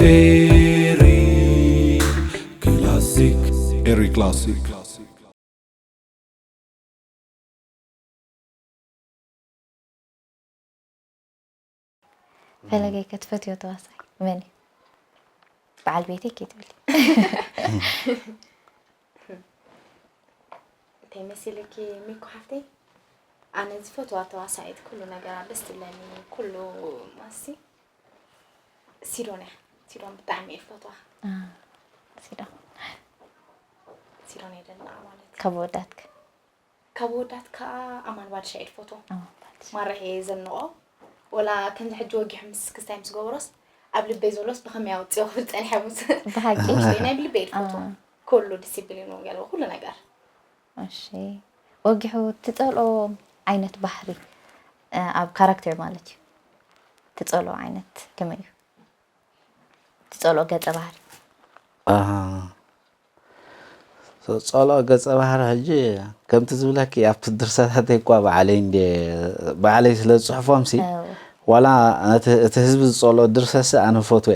ኤሪ ክላሲክ። ኤሪ ክላሲክ። ፈለገይ ከትፈትዮ ተዋሳይ መን እዩ? በዓል ቤተይ ከይትብሊ። እንታይ መሲልኪ ሚኮ ሓፍተይ? ኣነ ዝፈትዋ ተዋሳኢት ኩሉ ነገራ ደስ ትብለኒ። ኩሉ ማሲ ሲዶን እያ። ሲዶን ብጣዕሚ እየ ዝፈትዋ። ሲዳ ሲዶን እየ ደንዓ ማለት እዩ። ካብ ወዳትክ ካብ ወዳት ከዓ ኣማን ባድሻ እየ ዝፈትዎ። ኣማን ባድሻ። ማራሕ እየ ዘንቆ። ወላ ከምዚ ሕጂ ወጊሑ ምስ ክስታይ ምስ ገበሮስ ኣብ ልበይ ዘሎስ ብኸመይ ኣውፅኦ ክብል ፀኒሐ። ምስ ብሓቂ ውሽጠይ ናይ ብልበይ እየ ዝፈትዎ። ኣዎ። ኩሉ ዲሲፕሊኑ ገለ ኩሉ ነገር። እሺ፣ ወጊሑ ትፀልኦ ዓይነት ባህሪ፣ እ፣ ኣብ ካራክተር ማለት እዩ። ትፀልኦ ዓይነት ከመይ እዩ? ትፀልኦ ገፀ ባህሪ። ኣሃ። ጸልኦ ገጸ ባህሪ ሕጂ ከምቲ ዝብለኪ ኣብቲ ድርሰታተይ እኳ ባዕለይ እንደ ባዕለይ ስለ ዝጽሕፎም ሲ ኣዎ። ዋላ እቲ እቲ ህዝቢ ዝጸልኦ ድርሰት ሲ ኣነ ፈትወ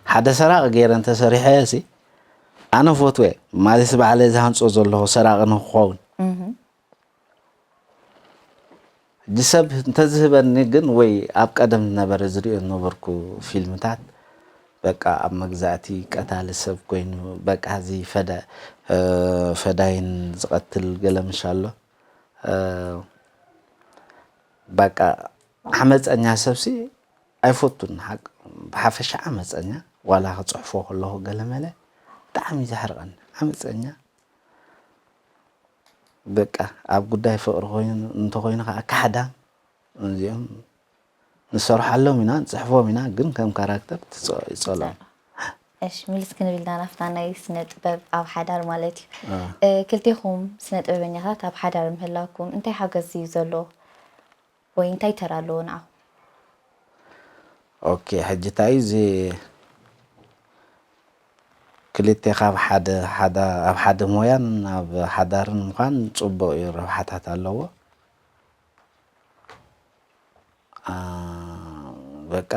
ሓደ ሰራቂ ገይረ እንተሰሪሐ ሲ ኣነ ፈትወ ማለት ባዕለይ ዝሃንጾ ዘለኹ ሰራቂ ንክኸውን እህ ሕጂ ሰብ እንተዝህበኒ ግን ወይ ኣብ ቀደም ዝነበረ ዝሪኦ ዝነበርኩ ፊልምታት በቃ ኣብ መግዛእቲ ቀታሊ ሰብ ኮይኑ በቃ እዚ ፈዳ ፈዳይን ዝቐትል ገለ ምሽ ኣሎ በቃ ዓመፀኛ ሰብሲ ኣይፈቱን ብሓፈሻ ዓመፀኛ ዋላ ክፅሕፎ ከለኹ ገለ መለ ብጣዕሚ እዩ ዘሕርቐኒ ዓመፀኛ በቃ ኣብ ጉዳይ ፍቕሪ ኮይኑ እንተኾይኑ ከዓ ካሕዳም እዚኦም ንሰርሓሎም ኢና ንፅሕፎም ኢና ግን ከም ካራክተር ይፀሎም እሺ ምልስ ክንብልና ናፍታ ናይ ስነ ጥበብ ኣብ ሓዳር ማለት እዩ ክልቴኹም ስነ ጥበበኛታት ኣብ ሓዳር ምህላውኩም እንታይ ሓገዝ እዩ ዘሎ ወይ እንታይ ተራ ኣለዎ ንዓኹም ኦኬ ሕጂ እንታይ እዚ ክልቴኻ ኣብ ሓደ ሓደ ኣብ ሓደ ሞያን ኣብ ሓዳርን ምዃን ጽቡቕ እዩ ረብሓታት ኣለዎ በቃ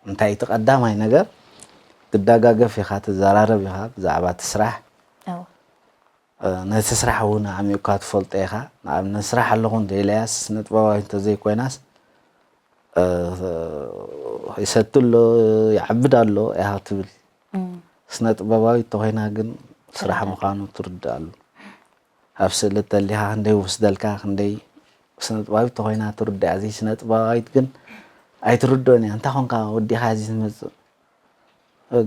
እንታይ እቲ ቀዳማይ ነገር ትደጋገፍ ኢኻ ትዘራረብ ኢኻ ብዛዕባ እቲ ስራሕ ነቲ ስራሕ እውን ኣዕሚቕካ ትፈልጦ ኢኻ ንኣብነት ስራሕ ኣለኹ እንተ ኢለያስ ስነ ጥበባዊ እንተዘይኮይናስ ይሰቲ ኣሎ ይዓብድ ኣሎ ኢኻ ትብል ስነ ጥበባዊ እንተኾይና ግን ስራሕ ምዃኑ ትርድኣሉ ኣብ ስእሊ ተሊኻ ክንደይ ውስደልካ ክንደይ ስነ ጥበባዊት እንተኾይና ትርድኣ እዚ ስነ ጥበባዊት ግን ኣይትርድኦን እያ እንታይ ኾንካ ወዲኻ እዚ ትመፅእ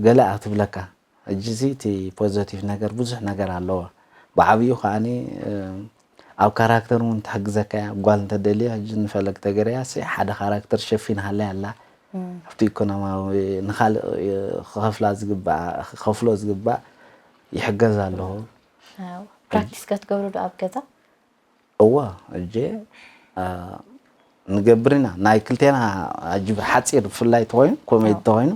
ገለ ኣብ ትብለካ ሕጂ እዚ እቲ ፖዘቲቭ ነገር ብዙሕ ነገር ኣለዎ ብዓብኡ ከዓኒ ኣብ ካራክተር እውን ትሕግዘካ እያ ጓል እንተደልየ ሕጂ ንፈለግ ተገረያ ሲ ሓደ ካራክተር ሸፊንሃለይ ኣላ ኣብቲ ኢኮኖማዊ ንካልእ ክኸፍላ ዝግባእ ክኸፍሎ ዝግባእ ይሕገዝ ኣለኹ ፕራክቲስ ከትገብሩ ዶ ኣብ ገዛ እዋ እጀ ንገብር ኢና ናይ ክልቴና ኣጅብ ሓፂር ብፍላይ ተኮይኑ ኮሜዲ ተኮይኑ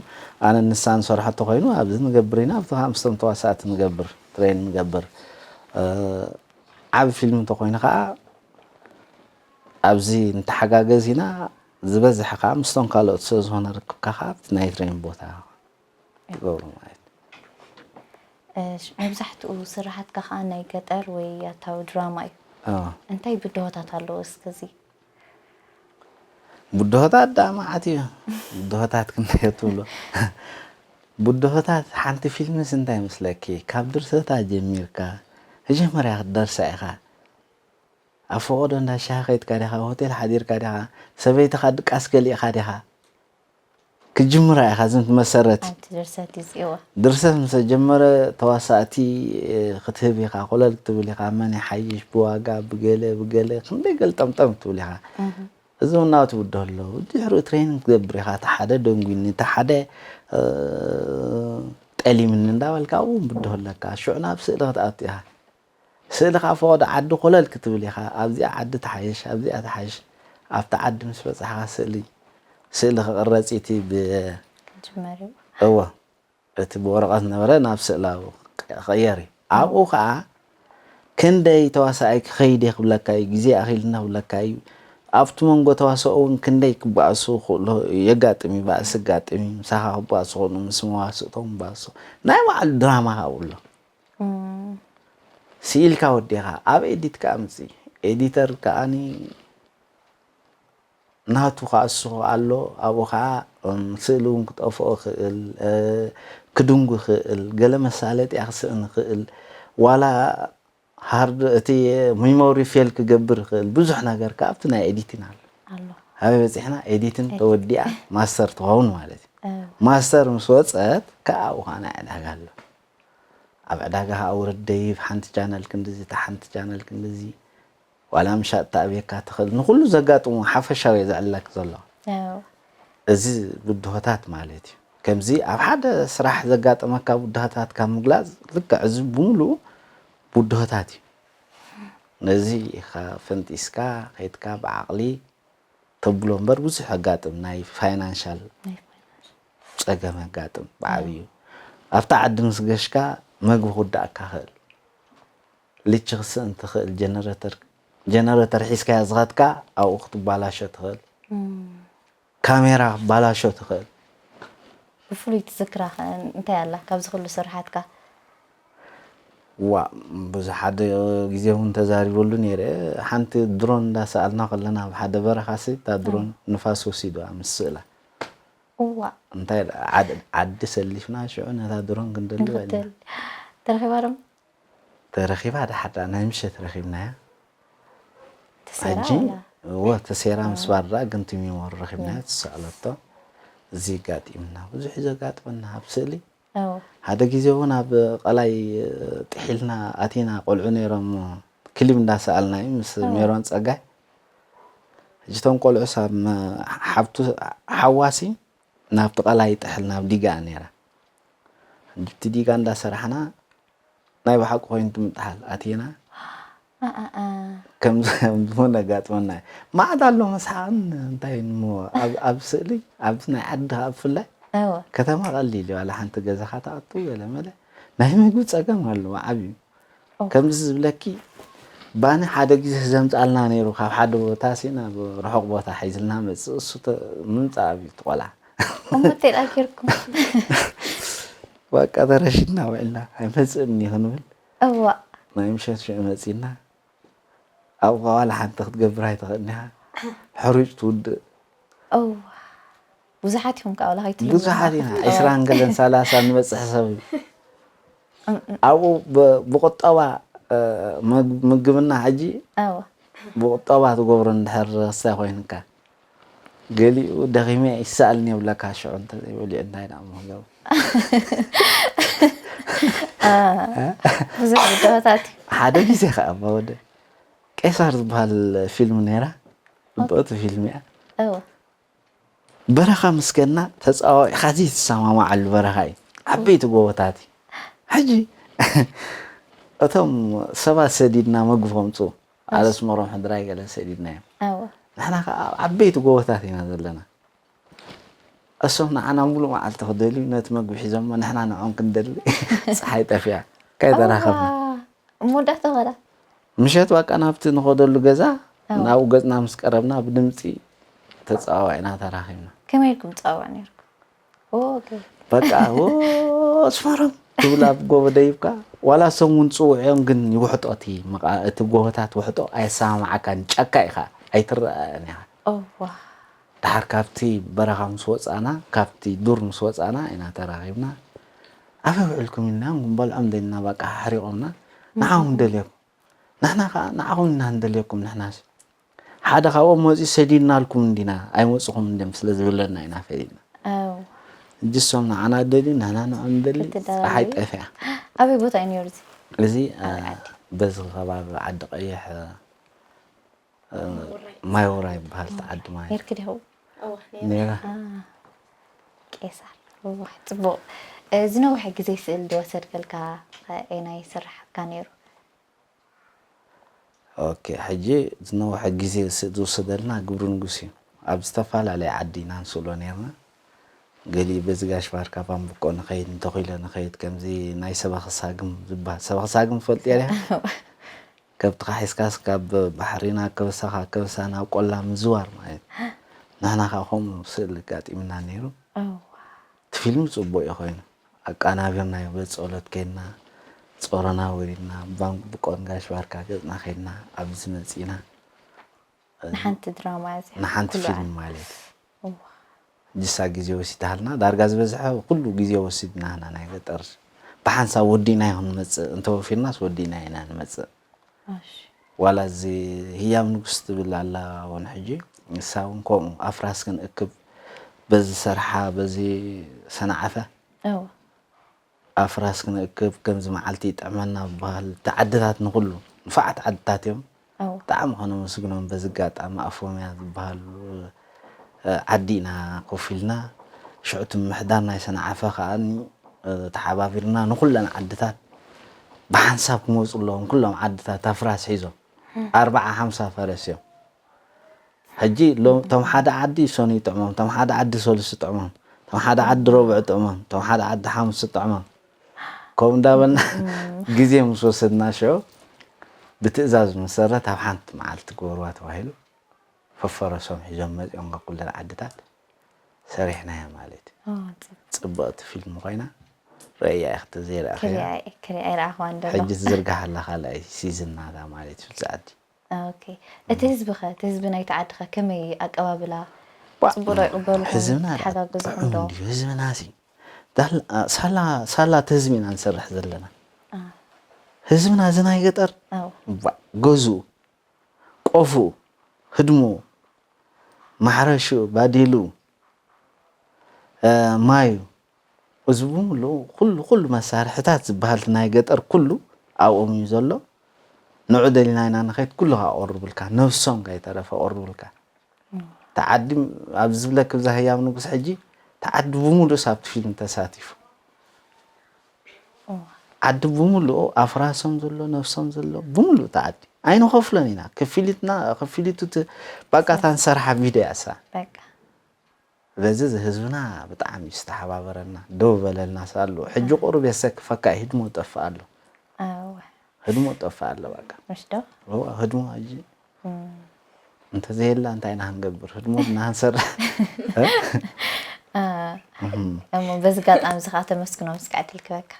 ኣነ ንሳ ንሰርሖ ተኮይኑ ኣብዚ ንገብር ኢና ኣብቲ ከዓ ምስቶም ተዋሳእቲ ንገብር ትሬን ንገብር ዓብ ፊልም እንተኮይኑ ከዓ ኣብዚ ንተሓጋገዝ ኢና ዝበዝሐ ከዓ ምስቶም ካልኦት ስለ ዝኮነ ርክብካ ከዓ ኣብቲ ናይ ትሬን ቦታ ትገብሩ ማለት መብዛሕትኡ ስራሓትካ ከዓ ናይ ገጠር ወይ ያታዊ ድራማ እዩ እንታይ ብድሆታት ኣለዎ እስከዚ ብድሆታት ዳ መዓት እዩ ብድሆታት ክንደዮ ትብሎ ብድሆታት ሓንቲ ፊልምስ እንታይ መስለኪ ካብ ድርሰታ ጀሚርካ መጀመርያ ክትደርሳ ኢኻ ኣብ ፈቆዶ እንዳ ሻሂ ከይድካ ዲኻ ሆቴል ሓዲርካ ዲኻ ሰበይትኻ ድቃስ ገሊእኻ ዲኻ ክጅምራ ኢኻ ዝም ትመሰረት ሓንቲ ድርሰት ይፅእዋ ድርሰት ምስ ጀመረ ተዋሳእቲ ክትህብ ኢኻ ኮለል ክትብል ኢኻ መን ይሓይሽ ብዋጋ ብገለ ብገለ ክንደይ ገልጠምጠም ክትብል ኢኻ እዚ እውን ናብቲ ውድሆ ኣለዉ ድሕሪኡ ትሬኒንግ ትገብር ኢኻ እቲ ሓደ ደንጉኒ እቲ ሓደ ጠሊምኒ እንዳበልካ እውን ብድሆ ኣለካ ሽዑ ናብ ስእሊ ክትኣቱ ኢኻ ስእሊ ከዓ ፈቐዶ ዓዲ ኮለል ክትብል ኢኻ ኣብዚኣ ዓዲ ትሓይሽ ኣብዚኣ ትሓይሽ ኣብቲ ዓዲ ምስ በፃሕኻ ስእሊ ስእሊ ክቕረፅ እቲ ብ ክጅመር እዩ እወ እቲ ብወረቐት ዝነበረ ናብ ስእላዊ ክቕየር እዩ ኣብኡ ከዓ ክንደይ ተዋሳኣይ ክኸይድ እየ ክብለካ እዩ፣ ግዜ ኣኺልና ክብለካ እዩ። ኣብቲ መንጎ ተዋስኦ እውን ክንደይ ክበኣሱ ክኽእሉ የጋጥም እዩ፣ ባእሲ ኣጋጥም እዩ። ምሳኻ ክበኣሱ ክኽእሉ፣ ምስ መዋስእቶም ክበኣሱ። ናይ ባዕሉ ድራማ ኣብኡ ኣሎ። እም፣ ስኢልካ ወዲኻ ኣብ ኤዲት ከዓ ምፅእ። ኤዲተር ከዓኒ ናቱ ከዓ እሱ ኣሎ። ኣብኡ ከዓ እም፣ ስእሊ እውን ክጠፍኦ ይኽእል፣ እ፣ ክድንጉ ይኽእል፣ ገለ መሳለጥያ ክስእን ይኽእል፣ ዋላ ሃርድ እቲ ሚሞሪ ፌል ክገብር ይኽእል። ብዙሕ ነገር ከዓ ኣብቲ ናይ ኤዲቲን ኣሎ። ኣሎ። ኣበይ በፂሕና? ኤዲትን ኤዲት። ተወዲኣ ማስተር ትኸውን ማለት እዩ። እ። ማስተር ምስ ወፀት ከዓ ኣብኡ ከዓ ናይ ዕዳጋ ኣሎ። ኣብ ዕዳጋ ከዓ ውረድ ደይብ፣ ሓንቲ ቻነል ክንድዚ፣ እታ ሓንቲ ቻነል ክንድዚ፣ ዋላ ምሻጥ ተኣብየካ ትኽእል። ንኹሉ ዘጋጥሙ ሓፈሻዊ እየ ዘዕልለክ ዘሎ። ኣዎ። እዚ ብድሆታት ማለት እዩ። ከምዚ ኣብ ሓደ ስራሕ ዘጋጠመካ ብድሆታት ካብ ምግላጽ፣ ልክዕ እዚ ብምሉኡ ብድሆታት እዩ። ነዚ ኢኻ ፈንጢስካ፣ ከይድካ ብዓቕሊ ተብሎ እምበር፣ ብዙሕ ኣጋጥም ናይ ፋይናንሻል ናይ ፋይናንስ። ጸገም ኣጋጥም ብዓብዩ። ኣብታ ዓዲ ምስ ገሽካ፣ መግቢ ክውዳእካ ይኽእል። ልቺ ክስእን ትኽእል፣ ጀነረተር፣ ጀነረተር ሒዝካያ ዝኸድካ ኣብኡ ክትባላሾ ትኽእል። እም። ካሜራ ክትባላሾ ትኽእል። ብፍሉይ ትዝክራ ኸ እንታይ ኣላ ካብዚ ኩሉ ስርሓትካ? ዋ፣ ብዙሕ ሓደ ግዜ እውን ተዛሪበሉ ነይረ። ሓንቲ ድሮን እንዳሰኣልና ከለና ኣብ ሓደ በረኻሲ፣ እታ ድሮን እም። ንፋስ ወሲዱዋ ምስ ስእላ። እዋ። እንታይ ዓድ-፣ ዓዲ ሰሊፍና ሽዑ ነታ ድሮን ክንደሊ በልና። ንክትል-፣ ተረኺባ ዶ? ተረኺባ፣ ድሓር ደኣ ናይ ምሸት ረኺብናያ። ተሰይራ ሕጂ፣ ወላ? እወ፣ ተሰይራ ምስ ኣዎ። ባርዳ ግን እቲ ሚሞሪ ረኺብናያ፣ ኣዎ። ትሰኣለቶ። እዚ ኣጋጢምና። ብዙሕ እዩ ዘጋጥመና ኣብ ስእሊ። ኣዎ። ሓደ ግዜ እውን ኣብ ቀላይ ጥሒልና ኣቲና፣ ቆልዑ ነይሮም፣ ክሊፕ እንዳሰኣልና እዩ ምስ ኣዎ። ሜሮን ጸጋይ። ሕጂ እቶም ቆልዑስ ኣብ መ-፣ ሓብቱ፣ ሓዋሲ ናብቲ ቀላይ ይጥሕል፣ ናብ ዲጋ ነይራ። ኣብቲ ዲጋ እንዳሰራሕና ናይ ብሓቂ ኮይኑ ትምጥሓል ኣቲና። ኣ፣ ኣ፣ ኣ። ከምዚ፣ ከምዚ እውን ኣጋጥመና እዩ። መዓት ኣሎ መስሓቕን እንታይ እሞ ኣብ፣ ኣብ ስእሊ፣ ኣብዚ ናይ ዓዲ ከዓ ብፍላይ እወ። ከተማ ቀሊል እዩ። ዋላ ሓንቲ ገዛኻ ትኣቱ ገለ መለ ናይ ምግቢ ጸገም ኣለዎ ዓብዩ። ኦህ። ከምዚ ዝብለኪ ባኒ ሓደ ግዜ ዘምጻልና ነይሩ፣ ካብ ሓደ ቦታ ሲ ናብ ርሑቕ ቦታ ሒዝልና መጽእ፣ እሱ ተ-፣ ምምጻእ ኣብዩ እቲ ቆልዓ። እሞ እንታይ ደኣ ጌርኩም? በቃ ተረሺድና ውዒልና፣ ኣይመጽእን እዩ ክንብል። እዋእ። ናይ ምሸት ሽዑ መጺእና፣ ኣብኡ ዋላ ሓንቲ ክትገብር ኣይትኽእልን ኢኻ። ሕሩጭ ትውድእ። እዋ። ብዙሓት ኢኹም ከኣ ዋላ ከይትህልዉ ብዙሓት ኢና፣ ኢኹም። ዕስራን ገለን ሰላሳን ንበጽሕ ሰብ እዩ። እም፣ እም። ኣብኡ ብ-፣ ብቁጠባ፣ እ፣ መግ-፣ ምግብና ሕጂ ኣዋ። ብቁጠባ ትገብሮ እንድሕር ረሳሕ ኮይንካ፣ ገሊኡ ደኺመ ይሰኣልኒ ይብለካ፣ ሽዑ እንተዘይበሊዑ እንታይ ደኣ ምኽገብር? አ፣ እ? ብዙሕ ብድሆታት እዩ። ሓደ ግዜ ከኣ እባ ወደ ቄሳር ዝበሃል ፊልም ነይራ፣ ጽብቕቲ ፊልም እያ። እወ። በረኻ ምስ ከድና ተጸዋዊዕካ ዘይትሰማማዓሉ በረኻ እዩ። ዓበይቲ ጎቦታት እዩ። ሕጂ እቶም ሰባት ሰዲድና መግቢ ከምጽኡ፣ ኣብ እሺ። ኣስመሮም ሕድራይ ገለ ሰዲድናዮም። እወ። ንሕና ከኣ ኣብ ዓበይቲ ጎቦታት ኢና ዘለና። እሶም ንዓና ሙሉእ መዓልቲ ክደልዩ ነቲ መግቢ ሒዞሞ፣ ንሕና ንዕኦም ክንደሊ ጸሓይ ጠፊኣ። ከይተራኸብና። እዋ። እሞ ዳኣ ተኸዳ? ምሸት በቃ ናብቲ ንኸደሉ ገዛ፣ ኣዎ። ናብኡ ገጽና ምስ ቀረብና ብድምጺ ተጸዋዊዕና ተራኺብና። ከመይ ኢልኩም ትጸዋውዑ ነይርኩም? ኦ፣ ኦኬ። በቃ፣ "ኦ፣ ኣስመሮም" ትብል ኣብ ጎቦ ደይብካ፣ ዋላ እሶም እውን ጽውዕ እዮም፣ ግን ይውሕጦ እቲ መቓ-፣ እቲ ጎቦታት ውሕጦ ኣየሰማምዓካን፣ ጫካ ኢኻ፣ ኣይትረኣን ኢኻ። እዋ። ደሓር ካብቲ በረኻ ምስ ወጻና፣ ካብቲ ዱር ምስ ወጻና ኢና ተራኺብና። ኣበይ ውዒልኩም ኢልናዮም፣ ክንበልዖም ደሊና፣ በቃ ኣሕሪቖምና። ንዓኹም ንደልየኩም። ንሕና ከኣ ንዓኹም ኢና ንደልየኩም፣ ንሕናስ። ሓደ ካብኦም መጺኡ ሰዲድናልኩም እንዲና፣ ኣይመጽኹም እንድዮም ስለ ዝብለና ኢና ፈሊጥና። ኣው። ሕጂ እሶም ንዓና ደልዩ፣ ንሕና ንዕኦም ንደሊ፣ እቲ ጸሓይ ደላዩ። ጠፊኣ። ኣበይ ቦታ እዩ ነይሩ እዚ? እዚ፣ ኣበይ እ፣ ዓዲ? በዚ ከባቢ ዓዲ ቀይሕ፣ እ፣ ማይ ውራይ። ማይ ውራይ ይበሃል፣ እቲ ዓዲ ማይ። ነይርኪ ዲኹ? እወ፣ ነይረ። ነይረ። አ፣ ቄሳር። እዋ፣ ጽቡቕ። እ፣ ዝነውሐ ግዜ ስእሊ ዝወሰድከልካ፣ ኸ፣ ኣየናይ ስራሕካ ነይሩ? ኦኬ፣ ሕጂ ዝነውሐ ግዜ ስ-፣ ዝወሰደልና ግብሪ ንጉስ እዩ። ኣብ ዝተፈላለየ ዓዲ ኢና ንስእሎ ነይርና። ገሊኡ በዚ ጋሽ ባርካ ባምብቆ ንኸይድ፣ እንተኺለ ንኸይድ፣ ከምዚ ናይ ሰበኺ ሳግም ዝበሃል። ሰበኺ ሳግም ትፈልጥያ ዲኻ? ከብትኻ ሒዝካስ ካብ ባሕሪና ከበሳኻ ከበሳ ናብ ቆላ ምዝዋር ማለት እዩ። ንሕና ኸዓ ከምኡ ስእሊ ኣጋጢምና ነይሩ። እዋ። እቲ ፊልም ጽቡቕ እዩ ኮይኑ። ኣቃናቢርናዮ፣ በጸሎት ኬድና፣ ጾሮና ወሪድና፣ ባምብቆን ጋሽ ባርካ ገጽና ኬድና፣ ኣብዚ መጺና። ንሓንቲ ድራማ እዚኣ ንሓንቲ ኩሉ ፊልም ዓለም። ማለት እዩ። እዋ። ጅሳ ግዜ ወሲዳሃልና፣ ዳርጋ ዝበዝሐ ኩሉ ግዜ ወሲድና ኢና ናይ ገጠር። ብሓንሳብ ወዲእናዮ ክንመጽእ፣ እንተወፊርናስ ወዲእናዮ ኢና ንመጽእ። እሺ። ዋላ እዚ ህያብ ንጉስ ትብል ኣላ እውን ሕጂ፣ ንሳ እውን ከምኡ ኣፍራስ ክንእክብ በዚ ሰርሓ፣ በዚ ሰንዓፈ። እዋ። ኣፍራስ ክንእክብ፣ ከምዚ መዓልቲ ይጥዕመና ዝበሃል፣ እቲ ዓድታት ንኹሉ፣ ንፉዓት ዓድታት እዮም። እዋ። ብጣዕሚ ከነመስግኖም በዚ ኣጋጣሚ ኣፎምያ ዝበሃል፣ እ፣ ዓዲ ኢና ኮፍ ኢልና፣ ሽዑ እቲ ምምሕዳር ናይ ሰንዓፈ ከኣ፣ እ፣ ተሓባቢርና ንኹለን ዓድታት ብሓንሳብ ክመጹ ኣለዎም፣ ኩሎም ዓድታት ኣፍራስ ሒዞም፣ ኣርብዓ ሓምሳ ፈረስ እዮም። ሕጂ ሎም-፣ እቶም ሓደ ዓዲ ሰኑይ ጥዕሞም፣ እቶም ሓደ ዓዲ ሰሉስ ጥዕሞም፣ እቶም ሓደ ዓዲ ረቡዕ ጥዕሞም፣ እቶም ሓደ ዓዲ ሓሙስ ጥዕሞም። ከምኡ እንዳበልና ግዜ ምስ ወሰድና ሽዑ ብትእዛዝ መሰረት ኣብ ሓንቲ መዓልቲ ግበርዋ ተባሂሉ ፈፈረሶም ሒዞም መጺኦም ካብ ኩለን ዓድታት ሰሪሕናዮ ማለት እዩ። ኦ፣ ጽቡቕ። ጽብቕቲ ፊልም ኮይና ረእያ ኢኺ ተዘይረኣኽያ። ክሪኣ እየ፣ ክሪኣ ኣይረኣኽዋን ዘለኹ። ሕጂ ትዝርጋሕ ኣላ ካልኣይ ሲዝን ናታ ማለት እዩ፣ ፍልጻ ዓዲ። ኦኬ። እቲ ህዝቢ ኸ? እቲ ህዝቢ ናይቲ ዓዲ ኸ ከመይ ኣቀባብላ? ዋ፣ ጽቡቕ ዶ ይቕበልኹም? ህዝብና ደኣ ይተሓጋገዝኹም ጥዑም ዶ? እንድዩ። ህዝብና ሲ ዳል-፣ ሳላ፣ ሳላ እቲ ህዝቢ ኢና ንሰርሕ ዘለና። አ። ህዝብና እዚ ናይ ገጠር ኣው። ዋ፣ ገዝኡ፣ ቆፍኡ፣ ህድሙ፣ ማሕረሽኡ፣ ባዴልኡ፣ እ፣ ማዩ፣ እዚ ብምሉኡ ኩሉ፣ ኩሉ መሳርሕታት ዝበሃል ናይ ገጠር ኩሉ ኣብኦም እዩ ዘሎ። ንዑ ደሊና ኢና ንኸይድ፣ ኩሉ ከኣ ቀርብልካ፣ ነብሶም ከይተረፈ ቀርብልካ። እም። እቲ ዓዲ ኣብዚ ዝብለኪ ብዛ ህያብ ንጉስ ሕጂ፣ እቲ ዓዲ ብምሉኡስ ኣብቲ ፊልም ተሳቲፉ። እዋ። ዓዲ ብምሉኡ ኣፍራሶም ዘሎ፣ ነብሶም ዘሎ፣ ብምሉኡ እቲ ዓዲ። ኣይንኸፍሎን ኢና። ክፍሊትና፣ ክፍሊቱ እቲ ባቃታ ንሰርሓ ቪድዮ እያ እሳ። በቃ። በዚ እዚ ህዝብና ብጣዕሚ እዩ ዝተሓባበረና፣ ደው በለልና ሳሉ። ሕጂ ቁሩብ የሰክፈካ እዩ፣ ህድሞ ጠፍእ ኣሎ። ኣወ። ህድሞ ጠፍእ ኣሎ በቃ። ምሽ ዶ? እዋ፣ ህድሞ ሕጂ እም። እንተዘየላ እንታይ ኢና ክንገብር? ህድሞ ድና ክንሰርሕ። እ? አ፣ እም። እሞ በዚ ኣጋጣሚ እዚ ከዓ ተመስግኖም እስኪ ዕድል ክበካ።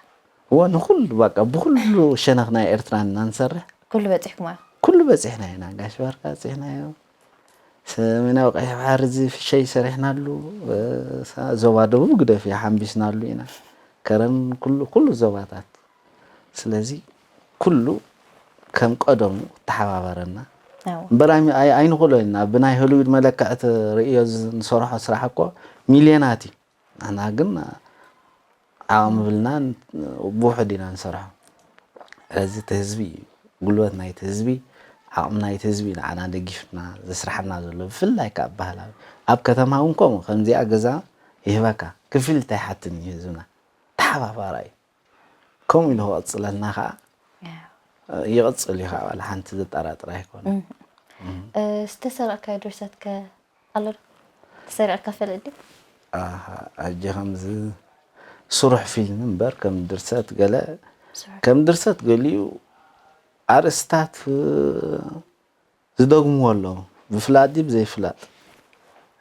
እዋ፣ ንኹሉ በቃ፣ ብኹሉ ሸነኽ ናይ ኤርትራ እና ንሰርሕ። ኩሉ በጺሕኩሞ? ኩሉ በጺሕና ኢና። ጋሽ ባርካ በጺሕናዮ። ሰሜናዊ ቀይሕ ባሕሪ እዚ ፍሸይ ሰሪሕናሉ። እ፣ ሳ-፣ ዞባ ደቡብ ግደፍ እዩ፣ ሓምቢስናሉ ኢና። ከረን ኩሉ፣ ኩሉ ዞባታት። ስለዚ ኩሉ ከም ቀደሙ ተሓባበረና። ኣዎ። እምበር ኣይ-፣ ኣይ-፣ ኣይንኽእሎ ኢና። ብናይ ሆሊውድ መለክዕ ትርእዮ ዝ-፣ ንሰርሖ ስራሕ እኮ ሚልዮናት እዩ። ንሕና ግን ዓቕሚ ብልናን ብውሑድ ኢና ንሰርሖ። ስለዚ እቲ ህዝቢ እዩ፣ ጉልበት ናይቲ ህዝቢ፣ ዓቕሚ ናይቲ ህዝቢ እዩ ንዓና ደጊፍና ዘስርሓና ዘሎ። ብፍላይ ከኣ ባህላዊ። ኣብ ከተማ እውን ከምኡ፣ ከምዚኣ ገዛ ይህበካ። ክፍሊት ኣይሓትን እዩ ህዝብና። ተሓባባራይ እዩ። ከምኡ ኢሉ ክቕጽለልና ከኣ ያው። ይቕጽል እዩ ከኣ፣ ዋላ ሓንቲ ዘጠራጥር ኣይኮነን። እም። እም። እ፣ ዝተሰረቕካዮ ድርሰት ከ ኣሎ ዶ? ተሰሪቕካ ፈልጥ ድዩ? ኣሃ፣ ሕጂ ከምዚ ስሩሕ ፊልም እምበር ከም ድርሰት ገለ፣ ስሩሕ። ከም ድርሰት ገሊኡ ኣርእስታት፣ እ፣ ዝደግምዎ ኣለዉ። ብፍላጥ ድዩ ብዘይፍላጥ?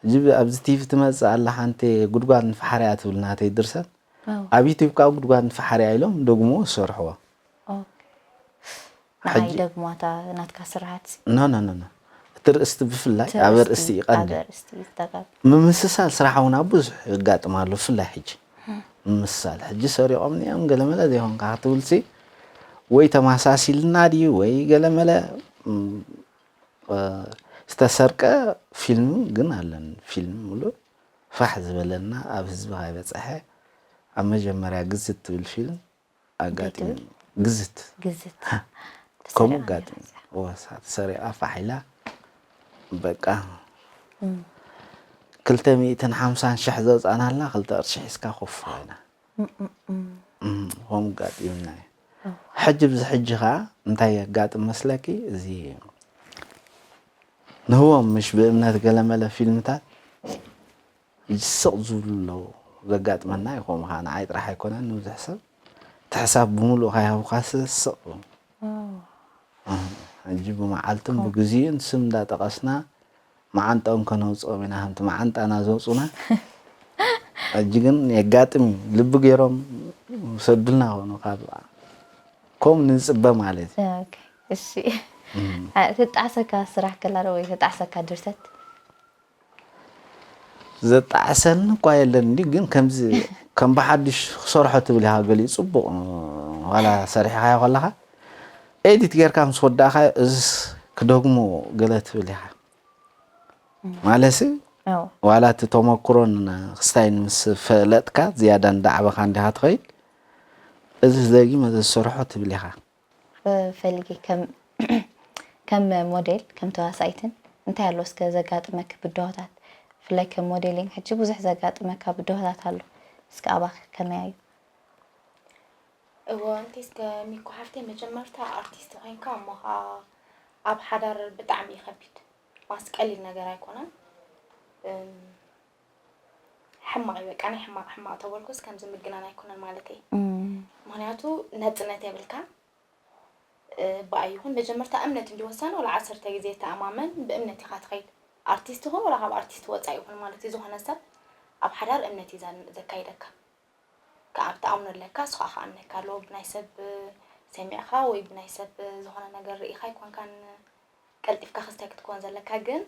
ሕጂ ብ-፣ ኣብዚ ቲቪ ትመጽእ ኣላ ሓንቲ ጉድጓድ ንፋሕርያ ትብል ናተይ ድርሰት። ኣዎ። ኣብ ዩቲዩብ ከኣ ጉድጓድ ንፋሕርያ ኢሎም ደግምዎ ዝሰርሕዎ። ኦኬ። ንዓይ ሕጂ ደግማታ ናትካ ስርሓት ሲ? ኖ፣ ኖ፣ ኖ፣ ኖ። እቲ ርእስቲ ብፍላይ እቲ ኣብ ርእስቲ ርእስቲ ይቐንዲ። ኣብ ርእስቲ ይጠቀም። ምምስሳል ስራሕ እውን ኣብ ብዙሕ የጋጥም ኣሎ፣ ብፍላይ ሕጂ። እም። ምምስሳል። ሕጂ ሰሪቖምኒ እዮም ገለመለ ዘይኮንካ ክትብልሲ፣ ወይ ተመሳሲልና ድዩ፣ ወይ ገለመለ፣ እም፣ እ፣ ዝተሰርቀ ፊልም ግን ኣለን። ፊልም ሙሉእ ፋሕ ዝበለና ኣብ ህዝቢ ከይበጽሐ ኣብ መጀመርያ ግዝት ትብል ፊልም ኣጋጢሙ። ትብል? ግዝት። ግዝት። ከምኡ ተሰሪቓ ኣጋጢሙ። ነይራ እዛ። ወሳ ተሰሪቓ ፋሕ ኢላ በቃ እም። ክልተ ሚእትን ሓምሳን ሽሕ ዘውጻእናላ ክልተ ቅርሺ ሒዝካ ኮፍ ኢልና። እም፣ እም፣ እም። እም፣ ከምኡ ኣጋጢሙና እዩ። እዋ። ሕጂ ብዚ ሕጂ ኸኣ እንታይ የጋጥም መስለኪ? እዚ ንህቦም ምሽ ብእምነት ገለመለ ፊልምታት ስቕ ዝብሉ ኣለዉ። ዘጋጥመና እዩ። ከምኡ ከዓ ንዓይ ጥራሕ ኣይኮነን፣ ንብዙሕ ሰብ እቲ ሕሳብ ብምሉእ ካይሃብካስ ስቕ። ሕጂ ብመዓልትን ብግዜኡን ስም እንዳጠቐስና መዓንጣኦም ከነውፅኦም ኢና፣ ከምቲ መዓንጣና ዘውፁና። ሕጂ ግን የጋጥም እዩ። ልቢ ገይሮም ይሰዱልና ኾኑ ካብ ከምኡ ንፅበ ማለት እዩ። ኦኬ፣ እሺ። እም። አ፣ ተጣዕሰካ ስራሕ ከላ ዶ ወይ ተጣዕሰካ ድርሰት? ዘጣዕሰኒ እኳ የለን እንዲ፣ ግን ከምዚ ከም ብሓድሽ ክሰርሖ ትብል ኢኻ፣ ገሊኡ ጽቡቕ ዋላ ሰሪሕኻዮ ከለኻ ኤዲት ጌርካ ምስ ወዳእኻ እዝስ ክደግሞ ገለ ትብል ኢኻ። ማለትሲ ኣዎ። ዋላ እቲ ተመኩሮን ክስታይን ምስ ፈለጥካ ዝያዳ እንዳዓበኻ እንዲኻ ትኸይድ፣ እዝስ ደጊመ ዘሰርሖ ትብል ኢኻ። ፈሊጌ ከም ከም ሞዴል ከም ተዋሳኢትን እንታይ ኣሎ እስከ ዘጋጥመኪ ብድሆታት? ብፍላይ ከም ሞዴሊንግ ሕጂ ብዙሕ ዘጋጥመካ ብድሆታት ኣሎ። እስከ ኣባኺ ከመይ እዩ? እወ እንተ እስከ ሚኮ ሓፍተይ መጀመርታ ኣርቲስት ኮይንካ እሞ ኸዓ ኣብ ሓዳር ብጣዕሚ እዩ ከቢድ ማስ ቀሊል ነገር ኣይኮነን እም፣ ሕማቕ እዩ በቃ ናይ ሕማቕ ሕማቕ ተበልኩስ ከምዚ ምግናን ኣይኮነን ማለተይ እም፣ ምክንያቱ ነፅነት የብልካን ብኣይ ይኹን መጀመርታ እምነት እንዲወሳነ ወላ ዓሰርተ ግዜ ተኣማመን ብእምነት ኢኻ ትኸይድ ኣርቲስት ይኹን ወላ ካብ ኣርቲስት ወፃኢ ይኹን ማለት እዩ ዝኾነ ሰብ ኣብ ሓዳር እምነት እዩ ዘካይደካ ካብ ትኣምኖ ኣለካ እሱ ከዓ ክኣምነካ ኣለዎ ብናይ ሰብ ሰሚዕኻ ወይ ብናይ ሰብ ዝኾነ ነገር ርኢኻ ኣይኮንካን ቀልጢፍካ ክስታይ ክትኮን ዘለካ ግን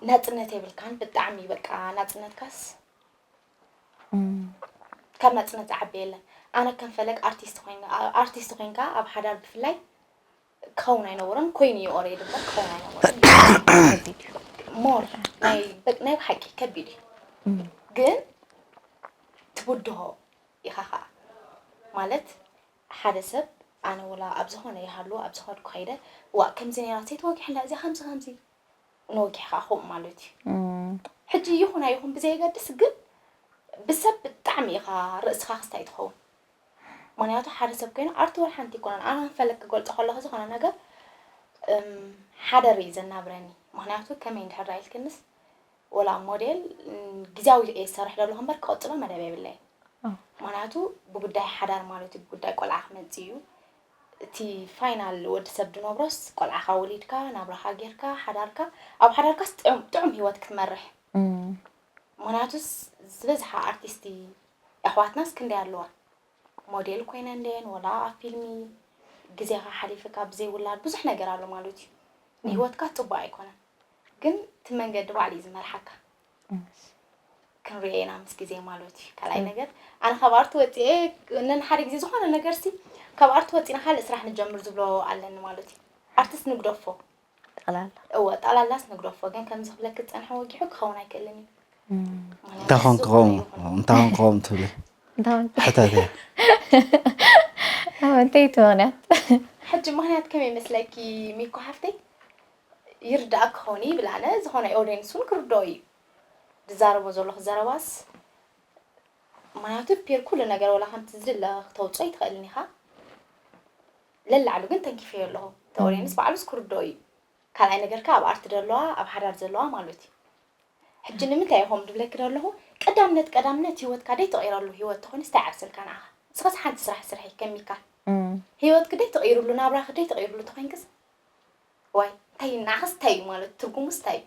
ናፅነት የብልካን ብጣዕሚ በቃ ናፅነትካስ ካብ ናፅነት ዝዓቢ የለን ኣነ ከም ፈለግ ኣርቲስት ኮይን ኣርቲስት ኮይንካ ኣብ ሓዳር ብፍላይ ክኸውን ኣይነበሮን ኮይኑ እዩ ኦሬዲ እምበር ክኸውን ኣይነበሮን ሞር ናይ ናይ ብሓቂ ከቢድ እዩ ግን ትብድሆ ኢኻ ኸዓ ማለት ሓደ ሰብ ኣነ ወላ ኣብ ዝኾነ ይሃሉ ኣብ ዝኸድኩ ከይደ ዋእ ከምዚ ነይራ ሰይተወጊሐላ እዚኣ ከምዚ ከምዚ ነወጊሕኻ ከምኡ ማለት እዩ ሕጂ ይኹን ኣይኹን ብዘየገድስ ግን ብሰብ ብጣዕሚ ኢኻ ርእስኻ ክስታይ ትኸውን ምክንያቱ ሓደ ሰብ ኮይኑ ኣርቲ ወላ ሓንቲ ይኮነን ኣነ ፈለግ ክገልፆ ከለኹ ዝኾነ ነገር ሓደር እዩ ዘናብረኒ ምክንያቱ ከመይ እንድሕር ኢልክንስ ወላ ሞዴል ግዜያዊ እየ ዝሰርሕ ዘለኹ እምበር ክቕፅሎ መደብ የብለይን ምክንያቱ ብጉዳይ ሓዳር ማለት እዩ ብጉዳይ ቆልዓ ክመፅእ እዩ እቲ ፋይናል ወዲ ሰብ ድነብሮስ ቆልዓኻ ወሊድካ ናብራኻ ጌርካ ሓዳርካ ኣብ ሓዳርካስ ጥዑም ጥዑም ህይወት ክትመርሕ ምክንያቱስ ዝበዝሓ ኣርቲስቲ ኣሕዋትናስ ክንደይ ኣለዋ ሞዴል ኮይነ እንደየን ወላ ኣብ ፊልሚ ግዜኻ ሓሊፍካ ብዘይ ውላድ ብዙሕ ነገር ኣሎ ማለት እዩ ንህይወትካ ፅቡቅ ኣይኮነን ግን እቲ መንገዲ ባዕሉ እዩ ዝመርሓካ ክንሪኦ ኢና ምስ ግዜ ማለት እዩ ካልኣይ ነገር ኣነ ካብ ኣርቲ ወፂኤ ነንሓደ ግዜ ዝኾነ ነገር ሲ ካብ ኣርቲ ወፂና ካልእ ስራሕ ንጀምር ዝብሎ ኣለኒ ማለት እዩ ኣርቲስት ንግደፎ ጠቅላላ እወ ጠቅላላስ ንግደፎ ግን ከምዚ ክብለኪ ዝፀንሐ ወጊሑ ክኸውን ኣይክእልን እዩ እንታይ ኮን ክኸውን እንታይ ኮን ክኸውን ትብሊ እንታይ ኮን ሕተት እያ ኣብ እንተይቲ ምክንያት ሕጂ ምክንያት ከመይ መስለኪ ሚኮ ሓፍተይ ይርዳእ ክኸውን ይብል ኣነ ዝኾነ ኦዲየንስ እውን ክርድኦ እዩ ዝዛረቦ ዘለኹ ዘረባስ ምክንያቱ ፒር ኩሉ ነገር ወላ ከምቲ ዝድለ ክተውፅኦ ይትኽእልን ኢኻ ለላዕሉ ግን ተንኪፈዮ ኣለኹ እቲ ኦዲየንስ ባዕሉስ ክርድኦ እዩ ካልኣይ ነገር ከ ኣብ ኣርቲ ደለዋ ኣብ ሓዳር ዘለዋ ማለት እዩ ሕጂ ንምንታይ ኢኹም ድብለኪ ደለኹ ቀዳምነት ቀዳምነት ህይወትካ ደይ ተቐይረሉ ህይወት ተኾይኑስ ታይ ዓብሰልካ ንዓኻ ንስኻስ ሓንቲ ስራሕ ስርሒ ከሚካ ህይወትኪ ደይ ተቐይሩሉ ናብራኺ ደይ ተቐይሩሉ ተኾይንክስ ዋይ እንታይ እዩ ንዓኻስ እንታይ እዩ ማለት ትርጉሙስ እንታይ እዩ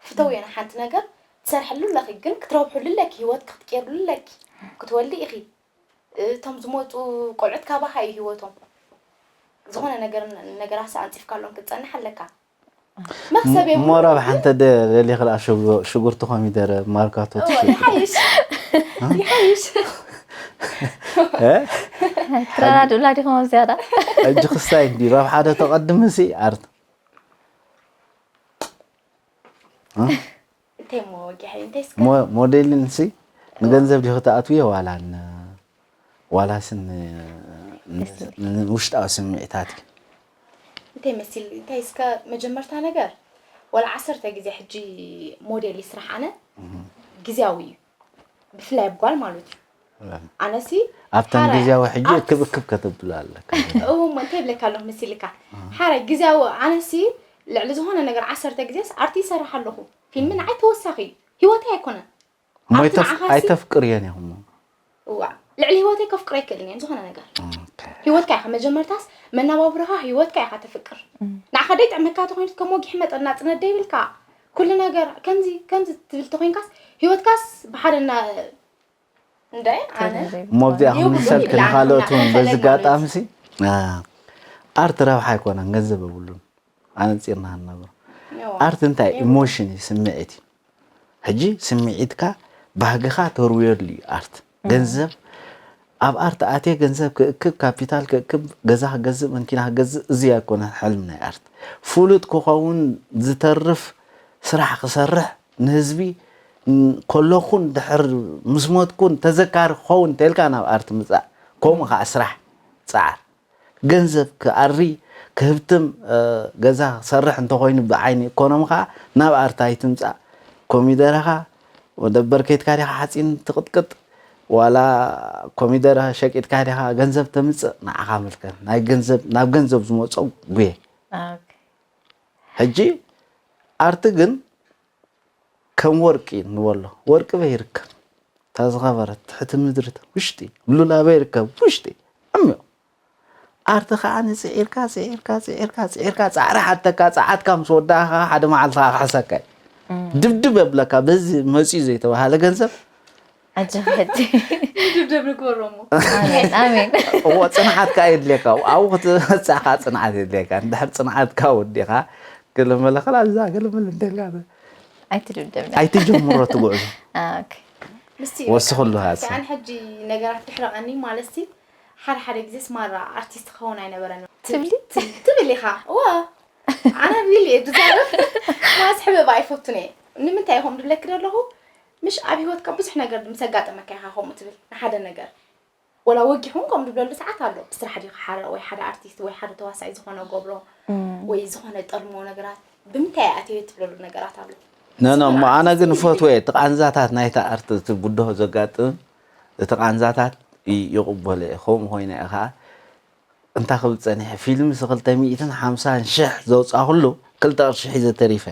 ፍተውዮ ንሓንቲ ነገር ትሰርሐሉ ኣለኺ ግን ክትረብሑሉ ኣለኪ ህይወትኪ ክትቀይርሉ ኣለኪ ክትወልዲ ኢኺ እቶም ዝመፁ ቆልዑት ካባኻ እዩ ህይወቶም ዝኾነ ነገር ነገራሲ ኣንፂፍካሎም ክትፀንሕ ኣለካ መክሰብ እዮም ሞራ ብሓንተ ደ ለሊ ክልኣ ሽጉርቲ ኮሚደረ ማርካቶ ትሽጥ ይሓይሽ ይሓይሽ ትረዳድኡላ ዲኹም ኣብ ዝያዳ ሕጂ ክስታይ እንዲ ረብሓ ዶ ተቐድም ሲ ኣርት እንታይ እሞ ወጊሐ እንታይ እስከ ሞ- ሞዴልን ሲ ንገንዘብ ዲኺ ትኣትውዮ ዋላ ን ዋላስ ን- ን- ንውሽጣዊ ስምዒታት እዩ እንታይ መሲል እንታይ እስከ መጀመርታ ነገር ወላ ዓሰርተ ግዜ ሕጂ ሞዴል ይስራሕ ኣነ ግዜያዊ እዩ ብፍላይ ኣብ ጓል ማለት እዩ ኣነሲ ኣብተን ሓራይ- ግዜያዊ ሕጂ ኣብቲ- እክብ እክብ ከተብላ ኣለካ እው እሞ እንታይ ይብለካ ኣለኹ መሲልካ ሓራይ ግዜያዊ ኣነሲ ልዕሊ ዝኾነ ነገር ዓሰርተ ግዜስ ኣርቲ ይሰርሕ ኣለኹ ፊልሚ ንዓይ ተወሳኺ እዩ ህይወተይ ኣይኮነን እሞ ኣብቲ ኣይተፍ- ንዓኻሲ- ኣይተፍቅርየን ኢኹሞ። እዋ፣ ልዕሊ ህይወተይ ከፍቅሮ ኣይክእልን እየ ዝኾነ ነገር። ኦኬ። ህይወትካ ኢኻ መጀመርታስ፣ መናባብሮኻ ህይወትካ ኢኻ ተፍቅር። ንዓኻ ደይጥዕመካ ተኾይኑ ከም ወጊሕ መጠን ናጽነት ደይብልካ፣ ኩሉ ነገር ከምዚ ከምዚ ትብል ተኾይንካስ፣ ህይወትካስ ብሓደ እና እንደ ኣነ እሞ ኣብዚኣ ይብሉ ክምልሰልኪ ይብላ ንኻልኦት እውን ንኸፈለግ በዚ ማለት ኣጋጣሚ ሲ ኣርት ረብሓ ኣይኮነን፣ ገንዘብ የብሉን። ኣነፂርና ንነብሮ። እዋ። ኣርት እንታይ? ኢሞሽን እዩ፣ ስምዒት እዩ። ሕጂ ስምዒትካ፣ ባህግኻ ተርውየሉ እዩ ኣርት። ገንዘብ ኣብ ኣርት ኣትየ ገንዘብ ክእክብ፣ ካፒታል ክእክብ፣ ገዛ ክገዝእ፣ መኪና ክገዝእ፣ እዚ ኣይኮነን ሕልም ናይ ኣርት። ፍሉጥ ክኸውን፣ ዝተርፍ ስራሕ ክሰርሕ፣ ንህዝቢ ከለኹን ድሕር ምስ ሞትኩን ተዘካሪ ክኸውን እንተልካ ናብ ኣርት ምጻእ። ከምኡ ከዓ ስራሕ ጻዓር። ገንዘብ ክኣሪ ክህብትም ገዛ ክሰርሕ እንተኾይኑ ብዓይኒ ኢኮኖሚ ከዓ ናብ ኣርት ኣይትምጻእ። ኮሚደረኻ ወደበር ከይድካ ዲኻ ሓፂን ትቕጥቅጥ ዋላ ኮሚደረ ሸቂጥካ ዲኻ ገንዘብ ተምፅእ ንዓኻ ምልከት። ናይ ገንዘብ ናብ ገንዘብ ዝመፆ ጉየ። ሕጂ ኣርቲ ግን ከም ወርቂ ንበሎ ወርቂ በይ ይርከብ። እታ ዝኸበረት ትሕቲ ምድሪ ውሽጢ ሉላ በይ ይርከብ ውሽጢ ዕሚቕ። ኣርቲ ከዓ ንፅዒርካ ፅዒርካ ፅዒርካ ፅዒርካ ፃዕሪ ሓተካ ፃዓትካ ምስ ወዳእካ ሓደ መዓልቲ ከዓ ክሕሰካ እዩ። ድብድብ የብለካ በዚ መፅኡ ዘይተባሃለ ገንዘብ። ኣጆኺ ሕጂ ድብደብ ንግበሮ እሞ ኣሜን ኣሜን እዎ ፅንዓት ከዓ የድልየካ ኣብኡ ክትበፅሕ ከዓ ፅንዓት የድልየካ እንድሕር ፅንዓትካ ወዲኻ ገለመለ ከላ እዛ ገለመለ እንተልካ ኣይትድብደብና ኣይትጀምሮ ትጉዕዞ ኦኬ ምስቲ ወስኽሉ በቃ፣ ሃሲ። ኣነ ሕጂ ነገራት ክሕረቐኒ ማለት ሲ ሓደ ሓደ ግዜ ስማራ ኣርቲስት ክኸውን ኣይነበረን ትብሊ? ትብል ኢኻ እዋ ኣነ ሪሊ እየ ዝዛረብ ማስ ሕበብ ኣይፈቱን እየ ንምንታይ ኢኹም ድብለክ ዘለኹ ምሽ ኣብ ሂወትካ ብዙሕ ነገር ምስ ኣጋጠመካ ኢኻ ከምኡ ትብል ንሓደ ነገር ወላ ወጊሕ እውን ከምኡ ድብለሉ ሰዓት ኣሎ ብስራሕ ዲኻ ሓደ ወይ ሓደ ኣርቲስት ወይ ሓደ ተዋሳኢ ዝኾነ ገብሮ ወይ ዝኾነ ጠልሞ ነገራት ብምንታይ ኣትዮ ትብለሉ ነገራት ኣሎ ነኖ እሞ ኣነ ግን ፈትወ እቲ ቃንዛታት ናይቲ ኣርት እቲ ብድሆ ዘጋጥም እቲ ቃንዛታት ይቕበሎ እየ ከምኡ ኮይነ እየ ከዓ እንታይ ክብል ፀኒሐ ፊልም ስ ክልተ ሚእትን ሓምሳን ሽሕ ዘውፃእኩሉ ክልተ ቅርሺ ሒዘ ተሪፈ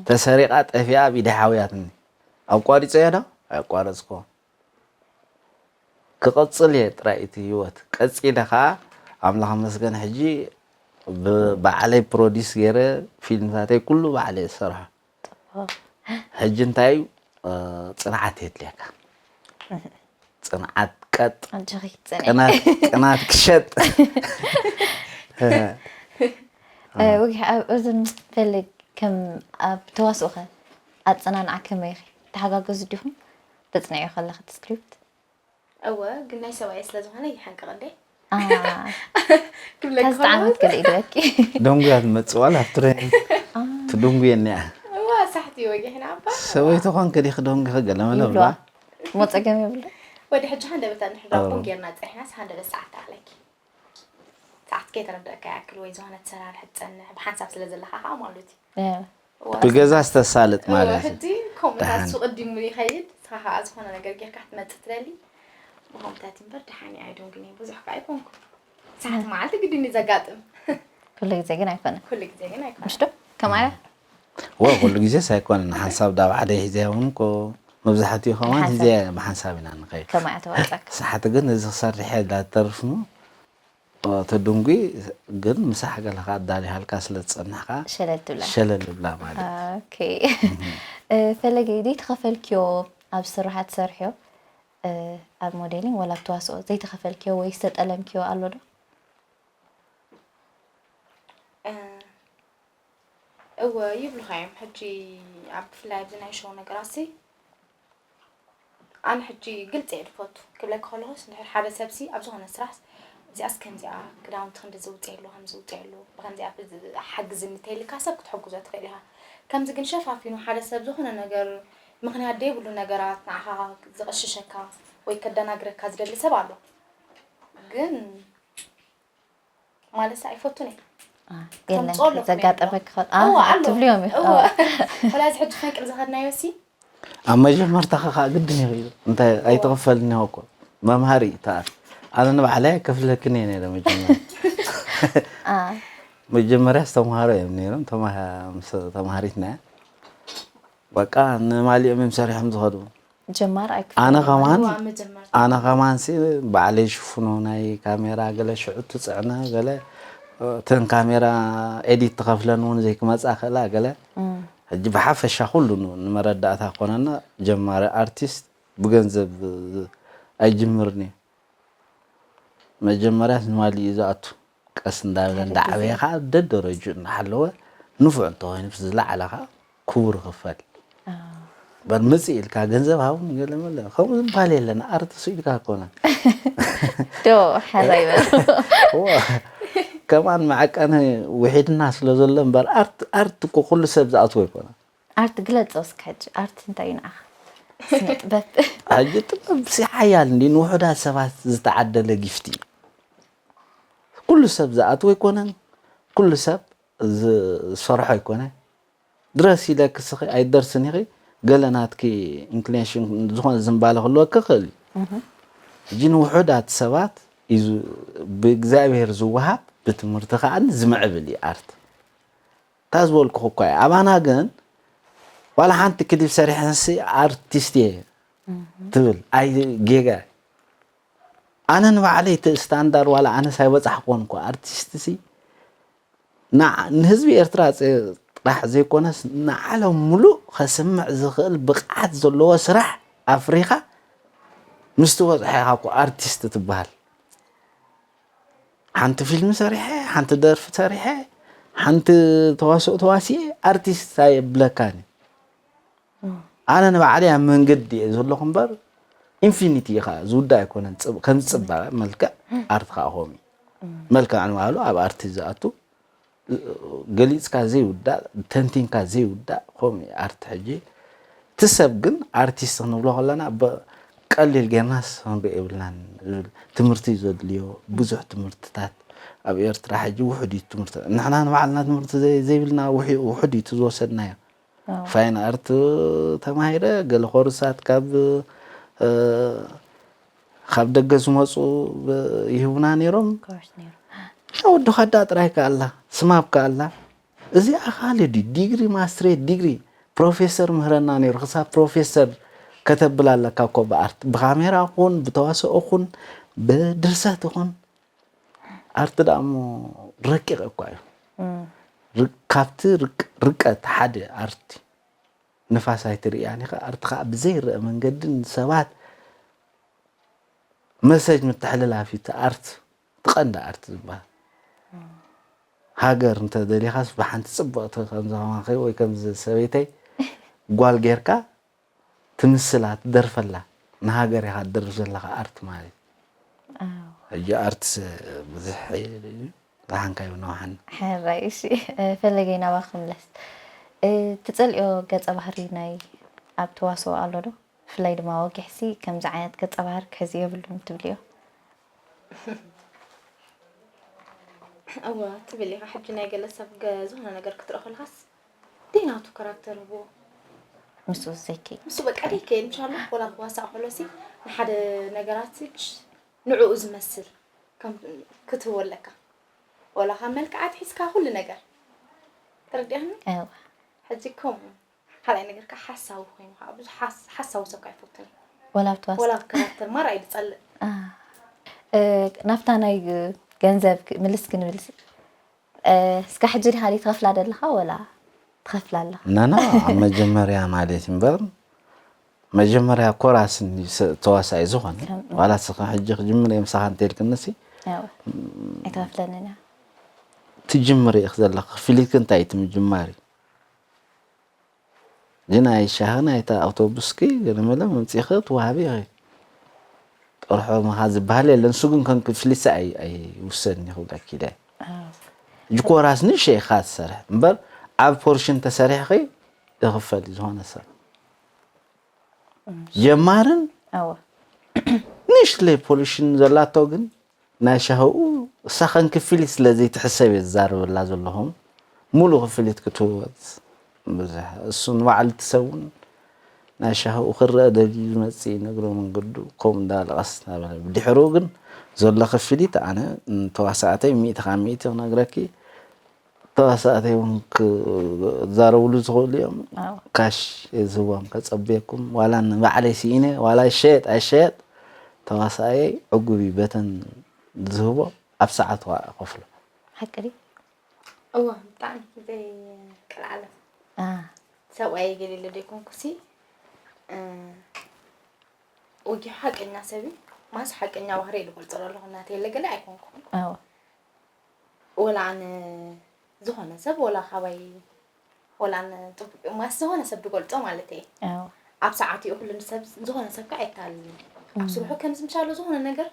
ተሰሪቓ ጠፊኣ ኣብ ኢደ ሓውያትኒ ኣቋሪፀ እየ ዶ ኣቋረፅኮ ክቐፅል እየ ጥራይ እቲ ህይወት ቀፂለ ከዓ ኣምላኽ መስገን ሕጂ ብባዕለይ ፕሮዲስ ገይረ ፊልምታተይ ኩሉ ባዕለይ ዝሰርሖ ሕጂ እንታይ እዩ ፅንዓት የድልየካ ፅንዓት ቀጥ ኣጆኺ ክትፀንዒ ቅናት ቅናት ክሸጥ ወጊሕ ኣብ እዝን ፈለግ ከም ኣብ ተዋስኦ ከ ኣፀናንዓ ከመይ ኢኺ ተሓጋገዙ ዲኹም ተፅንዕዮ ከለኺ እቲ ስክሪፕት እወ ግን ናይ ሰብኣየ ስለ ዝኾነ ይሓንቅቕ እንዴ አ፣ ክብለኪ ከዚ ጣዕመት ከለኹ ገለ ኢልበኪ ደንጉያ ትመፅእ ዋላ ኣብ ትሬኒንግ ትድንጉየ እኒኣ እዋ ሳሕቲ ወጊሕና እባ ሰበይቲ ኾንክ ዲኺ ደንጉኺ ገለ መለ ይብልዋ ብላ ሞ ፀገም የብሉ ወዲ ሕጂ ሃንደበት ንሕድራ ኣዎ። ቡን ጌርና ፀኒሕናስ ሃንደበት ሰዓት ኣለኪ ሰዓት ከይተረደእካ ያክል ወይ ዝኾነ ትሰራርሕ ትፀንሕ ብሓንሳብ ስለ ዘለካ ከዓ ማለት እዩ እ፣ እዋ ብገዛ ዝተሳልጥ ማለት እዩ ሕጂ ከምኡታት ደሓን። ሱ ቅዲሙ ይኸይድ ስኻ ከዓ ዝኾነ ነገር ጌርካ ክትመፅእ ትደሊ ብኸምታት እምበር ደሓን ኣይዶን ግን ብዙሕ ከዓ ኣይኮንኩ ሰዓት መዓልቲ ግድን እዩ ዘጋጥም ኩሉ ግዜ ግን ኣይኮነን ኩሉ ግዜ ግን ኣይኮነ ምሽ ዶ ከማያ ወ ኩሉ ግዜ ሳይኮን ሓንሳብ ዳብ ዓደ ሒዘ እውን ኮ መብዛሕትኡ ከማን ብሓንሳብ። ሒዘ ብሓንሳብ ኢና ንኸይድ ከማያ ተዋፀካ ሰሓት ግን እዚ ክሰርሕ እየ ዳተርፍሞ ተድንጉ ግን ምሳሕ ገለካ ኣዳሊሃልካ ስለ ዝፀናሕካ ሸለል ትብላ ሸለል ብላ ማለት እዩ። ኦኬ እ፣ ፈለገ ዘይተኸፈልክዮ ኣብ ስራሓት ሰርሕዮ እ፣ ኣብ ሞዴሊንግ ወላ ኣብ ተዋስኦ ዘይተኸፈልክዮ ወይ ዝተጠለምክዮ ኣሎ ዶ እ፣ እወ ይብሉኻ እዮም ሕጂ ኣብ ብፍላይ ኣብዚ ናይ ሾው ነገራት ሲ ኣነ ሕጂ ግልፂ እየ ዝፈቱ ክብለኪ ከለኹስ እንድሕር ሓደ ሰብ ሲ ኣብ ዝኾነ ስራሕ እዚኣስ ከምዚኣ ክዳውንቲ ክንዲ ዝውፅእ ኣሎ ከም ዝውፅእ ኣሎ ብከምዚኣ ሓግዝኒ ተይልካ ሰብ ክትሕግዞ ትኽእል ኢኻ ከምዚ ግን ሸፋፊኑ ሓደ ሰብ ዝኾነ ነገር ምኽንያት ዘይብሉ ነገራት ንዓኻ ዘቐሽሸካ ወይ ከደናግረካ ዝደሊ ሰብ ኣሎ ግን ማለት ኣይፈቱን እየ የለን ከምፅኦ ኣለኹ ዘጋጠመ ክኸውን እወ ኣሎ ትብልዮም እዩ እወ ወላዚ ሕጂ ፈንቅል ዝኸድናዮ ሲ ኣብ መጀመርታ ከዓ ግድን ይኽእል እንታይ ኣይተኸፈልኒ እኮ መምሃሪ እዩ ተኣር ኣነ ንባዕላይ ከፍለክን እየ ነረ መጀመርያ መጀመርያ ዝተምሃሮ እዮም ነይሮም ተምሃሪትና በቃ ንማሊኦም እዮም ሰሪሖም ዝኸዱ ጀማር ኣነ ከማን መጀመርታ ኣነ ከማን ሲ ባዕለይ ሽፍኖ ናይ ካሜራ ገለ ሽዑ ትፅዕነ ገለ እተን ካሜራ ኤዲት ትኸፍለን እውን ዘይክመፃ ክእላ ገለ ሕጂ ብሓፈሻ ኩሉ ን- ንመረዳእታ ኮነና ጀማሪ ኣርቲስት ብገንዘብ ኣይጅምርን እዩ መጀመርያ ንማሊ እዩ ዝኣቱ ቀስ እንዳበለ እንዳዓበየ ከዓ ደደረጁ እናሓለወ ንፉዕ እንተኮይኑ ዝለዓለ ከዓ ክቡር ይኽፈል በር ምፅእ ኢልካ ገንዘብ ሃቡን ገለመለ ከምኡ ዝበሃል የለን ኣርት ስኢልካ ኣይኮነን ዶ ሓራይ በሉ እዋ፣ ከማን መዐቀኒ ውሒድና ስለ ዘሎ እምበር ኣርት ኣርት እኮ ኩሉ ሰብ ዝኣትዎ ኣይኮነን ኣርት ግለፆ እስከ ሕጂ ኣርት እንታይ እዩ ንዓኻ ስነ ጥበብ ሕጂ ጥበብ ሲ ሓያል እንዲ ንውሑዳት ሰባት ዝተዓደለ ጊፍቲ እዩ ኩሉ ሰብ ዝኣትዎ ኣይኮነን ኩሉ ሰብ ዝሰርሖ ኣይኮነ ድረስ ኢለ ክስኺ ኣይደርስን ኢኺ ገለ ናትኪ ኢንክሊኔሽን ዝኾነ ዝንባለ ክህልወኪ ክእል እዩ ሕጂ ንውሑዳት ሰባት እዩ ዝ- ብእግዚኣብሔር ዝወሃብ ብትምህርቲ ከዓ ዝምዕብል እዩ ኣርት እታ ዝበልኩ እኳ እዩ ኣባና ግን ዋላ ሓንቲ ክሊፕ ሰሪሐንሲ ኣርቲስት እየ ትብል ኣይ ጌጋ ኣነ ንባዕለይ እቲ ስታንዳር ዋላ ኣነስ ኣይበፃሕኩዎን እኳ ኣርቲስት ሲ ንዓ- ንህዝቢ ኤርትራ ፅ- ጥራሕ ዘይኮነስ ንዓለም ሙሉእ ከስምዕ ዝኽእል ብቕዓት ዘለዎ ስራሕ ኣፍሪኻ ምስ ትበፅሖ ኢኻ እኮ ኣርቲስት ትበሃል ሓንቲ ፊልም ሰሪሐ ሓንቲ ደርፊ ሰሪሐ ሓንቲ ተዋስኦ ተዋሲኤ ኣርቲስት ኣየብለካን እዩ ኣነ ንባዕለይ ኣብ መንገዲ እየ ዘለኹ እምበር ኢንፊኒቲ ኢኻ ዝውዳእ ኣይኮነን ከም ዝፅበቐ መልክዕ ኣርት ከዓ ከምኡ መልክዕ ንባዕሉ ኣብ ኣርቲ ዝኣቱ ገሊፅካ ዘይውዳእ ተንቲንካ ዘይውዳእ ከምኡ ኣርት ሕጂ እቲ ሰብ ግን ኣርቲስት ክንብሎ ከለና ቀሊል ጌርናስ ክንሪኦ የብልናን ዝብል ትምህርቲ እዩ ዘድልዮ ብዙሕ ትምህርትታት ኣብ ኤርትራ ሕጂ ውሑድ እዩ ትምህርቲ ንሕና ንባዕልና ትምህርቲ ዘይብልና ውሑድ እዩ ዝወሰድናዮ ፋይን ኣርት ተማሂረ ገለ ኮርሳት ካብ ካብ ደገ ዝመፁ ይህቡና ነይሮም ወዲ ኸዳ ጥራይ ከኣላ ስማብ ከኣላ እዚኣ ካልድ ዲግሪ ማስትሬት ዲግሪ ፕሮፌሰር ምህረና ነይሩ ክሳብ ፕሮፌሰር ከተብል ኣለካ እኮ ብኣርት ብካሜራ ኹን ብተዋስኦ ኹን ብድርሰት ኹን ኣርቲ ደኣ እሞ ረቂቕ እኳ እዩ ካብቲ ርቀት ሓደ ኣርቲ ንፋስ ኣይትርእያን ኢኻ ኣርቲ ከዓ ብዘይረአ መንገዲ ንሰባት መሰጅ ምትሕልላፍ እዩ እቲ ኣርት እቲ ቀንዲ ኣርት ዝበሃል ሃገር እንተደሊኻስ ብሓንቲ ፅብቕቲ ከምዚ ከማኸ ወይ ከምዚ ሰበይተይ ጓል ጌርካ ትምስላ ትደርፈላ ንሃገር ኢኻ ትደርፍ ዘለኻ ኣርት ማለት ሕጂ ኣርት ብዙሕ ዝሓንካዮ ነውሓን ሕራይ እሺ ፈለገይ ናባኽ ክምለስ ትፀልዮ ገፀ ባህሪ ናይ ኣብ ተዋስኦ ኣሎ ዶ ብፍላይ ድማ ወጊሕሲ ከምዚ ዓይነት ገፀ ባህሪ ክሕዝ የብሉን ትብልዮ እወ ትብል ኢኻ ሕጂ ናይ ገለ ሰብ ዝኾነ ነገር ክትርኢ ከለኻስ ደይ ናቱ ካራክተር ህቦ ምስኡ ዘይከይ ምስ በቃ ደይ ከይድ ምሻሎ ወላ ክዋሳእ ከሎ ሲ ንሓደ ነገራት ንዕኡ ዝመስል ከም ክትህቦ ኣለካ ወላ ካብ መልክዓ ኣትሒዝካ ኩሉ ነገር ተረዲኣኒ እወ ሕጂ ከምኡ ካልኣይ ነገር ከዓ ሓሳዊ ኮይኑ ከዓ ብዙሕ ሓስ- ሓሳዊ ሰብ ከዓ ይፈቱን ወላ ብትዋስ ወላ ካራክተር ማራ እዩ ዝፀልእ ናብታ ናይ ገንዘብ ምልስ ክንብል እስካ ሕጂ ዲኻ ትኸፍላ ዘለኻ ወላ ትኸፍላ ኣለኻ ናና ኣብ መጀመርያ ማለት እምበር መጀመርያ ኮራስ ተዋሳኢ ዝኾነ ዋላ ስኻ ሕጂ ክጅምር እዮም ሳኻ እንተልክንሲ ኣይትኸፍለንን እያ ትጅምር ኢኽ ዘለኻ ክፍሊትክ እንታይ እቲ ምጅማር እዩ ግን ኣይሻህን ኣይታ ኣውቶቡስኪ ገለመለ መምፂኺ ትወሃቢ ኢኺ ጠርሖ ምኻ ዝበሃል የለን እሱ ግን ከም ክፍሊት ኣይውሰድን ይኽብለኪ ኢለ ሕጂ ኮራስ ንእሽተይ ኢኻ ትሰርሕ እምበር ኣብ ፖርሽን ተሰሪሕኺ ይኽፈል እዩ ዝኾነ ሰብ ጀማርን ኣወ ንእሽትለይ ፖርሽን ዘላቶ ግን ናይ ሻህኡ እሳ ከም ክፍሊት ስለ ዘይትሕሰብ እየ ዝዛረበላ ዘለኹ ሙሉእ ክፍሊት ክትህቦ ብዙሕ እሱ ንባዕሉ እቲ ሰብ እውን ናይ ሻህኡ ክረአ ደልዩ ዝመፅእ እዩ ነግሮ መንገዱ ከምኡ እንዳለቐስ እናበለ ብድሕርኡ ግን ዘሎ ክፍሊት ኣነ ንተዋሳእተይ ሚእቲ ካብ ሚእቲ ክነግረኪ ተዋሳእተይ እውን ክዛረብሉ ዝኽእሉ እዮም። ኣዎ። ካሽ እየ ዝህቦም፣ ከጸብየኩም፣ ዋላ ንባዕለይ ስኢነ፣ ዋላ ይሸየጥ ኣይሸየጥ፣ ተዋሳእየይ ዕጉብ እዩ። በተን ዝህቦ ኣብ ሰዓቱ ከፍሎ። ሓቂ ድዩ? እዋ ብጣዕሚ ዘይቀልዓለም አ፣ ሰብኣይ ገሊለ ደይኮንኩሲ እ፣ ወጊሑ ሓቀኛ ሰብ እዩ። ማስ ሓቀኛ ባህሪ እዩ ዝገልጾ ዘለኹ እናተይ የለ ገለ ኣይኮንኩን። ኣዎ። ወላ ኣነ ዝኾነ ሰብ ወላ ካባይ ወላ ኣነ ጥቡቅ እዩ ማስ ዝኾነ ሰብ ዝገልጾ ማለት እየ። ኣዎ። ኣብ ሰዓት እዩ ኩሉ ሰብ ዝኾነ ሰብ ከዓ ኣይታልልን። ኣብ ስርሑ ከምዚ ምሻሎ ዝኾነ ነገር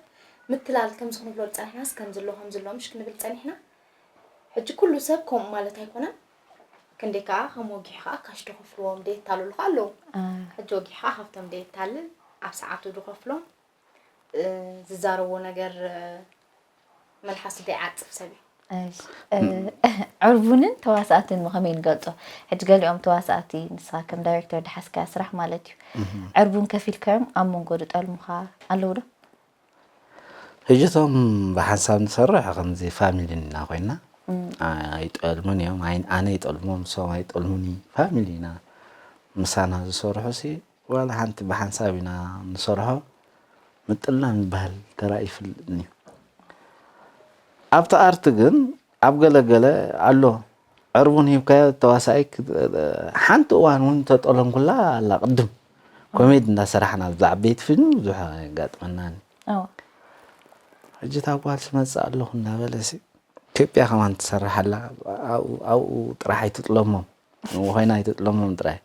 ምትላል ከምዚ ክንብሎ ዝጸኒሕናስ ከምዚ ኣሎ ከምዚ ኣሎ ምሽ ክንብል ጸኒሕና። ሕጂ ኩሉ ሰብ ከምኡ ማለት ኣይኮነን። ክንደይ ከዓ ከም ወጊሑ ከዓ ካሽ ተኸፍልዎም ደየታልሉ ከዓ ኣለዉ። አ፣ ሕጂ ወጊሑ ከዓ ካብቶም ደየታልል ኣብ ሰዓቱ ዝኸፍሎም እ፣ ዝዛረቦ ነገር እ፣ መልሓሱ ደይዓጽፍ ሰብ እዩ። እሺ፣ እ፣ ዕርቡንን ተዋሳእትን ከመይ ንገልጾ? ሕጂ ገሊኦም ተዋሳእቲ ንስኻ ከም ዳይሬክተር ድሓዝካዮ ስራሕ ማለት እዩ። ዕርቡን ከፊልካዮም ኣብ መንጎ ዝጠልሙኻ ኣለዉ ዶ? ሕጂ እቶም ብሓንሳብ ንሰርሕ ከምዚ ፋሚሊ ኢና ኮይና ኣይጠልሙን እዮም። ኣይ- ኣነ ይጠልሞም፣ ንሶም ኣይጠልሙኒ። ፋሚሊ ኢና። ምሳና ዝሰርሑ ሲ ዋላ ሓንቲ ብሓንሳብ ኢና ንሰርሖ። ምጥላም ዝበሃል ተራ ይፍልጥኒ እዩ። ኣብቲ ኣርት ግን ኣብ ገለገለ ኣሎ። ዕርቡን ሂብካዮ ተዋሳኣይ ክት- ሓንቲ እዋን እውን ተጠለምኩላ ኣላ። ቅድም ኮሜዲ እንዳሰራሕና ኣብዚ ዓበይቲ ፊልም ብዙሕ የጋጥመናኒ። ኣዎ። ሕጂ እታ ጓል ትመፅእ ኣለኹ እንዳበለ ሲ ኢትዮጵያ ከማን ትሰርሕ ኣላ። ኣብኡ ኣብኡ ጥራሕ ኣይትጥለሞም፣ ንኡ ኮይና ኣይትጥለሞም ጥራይ።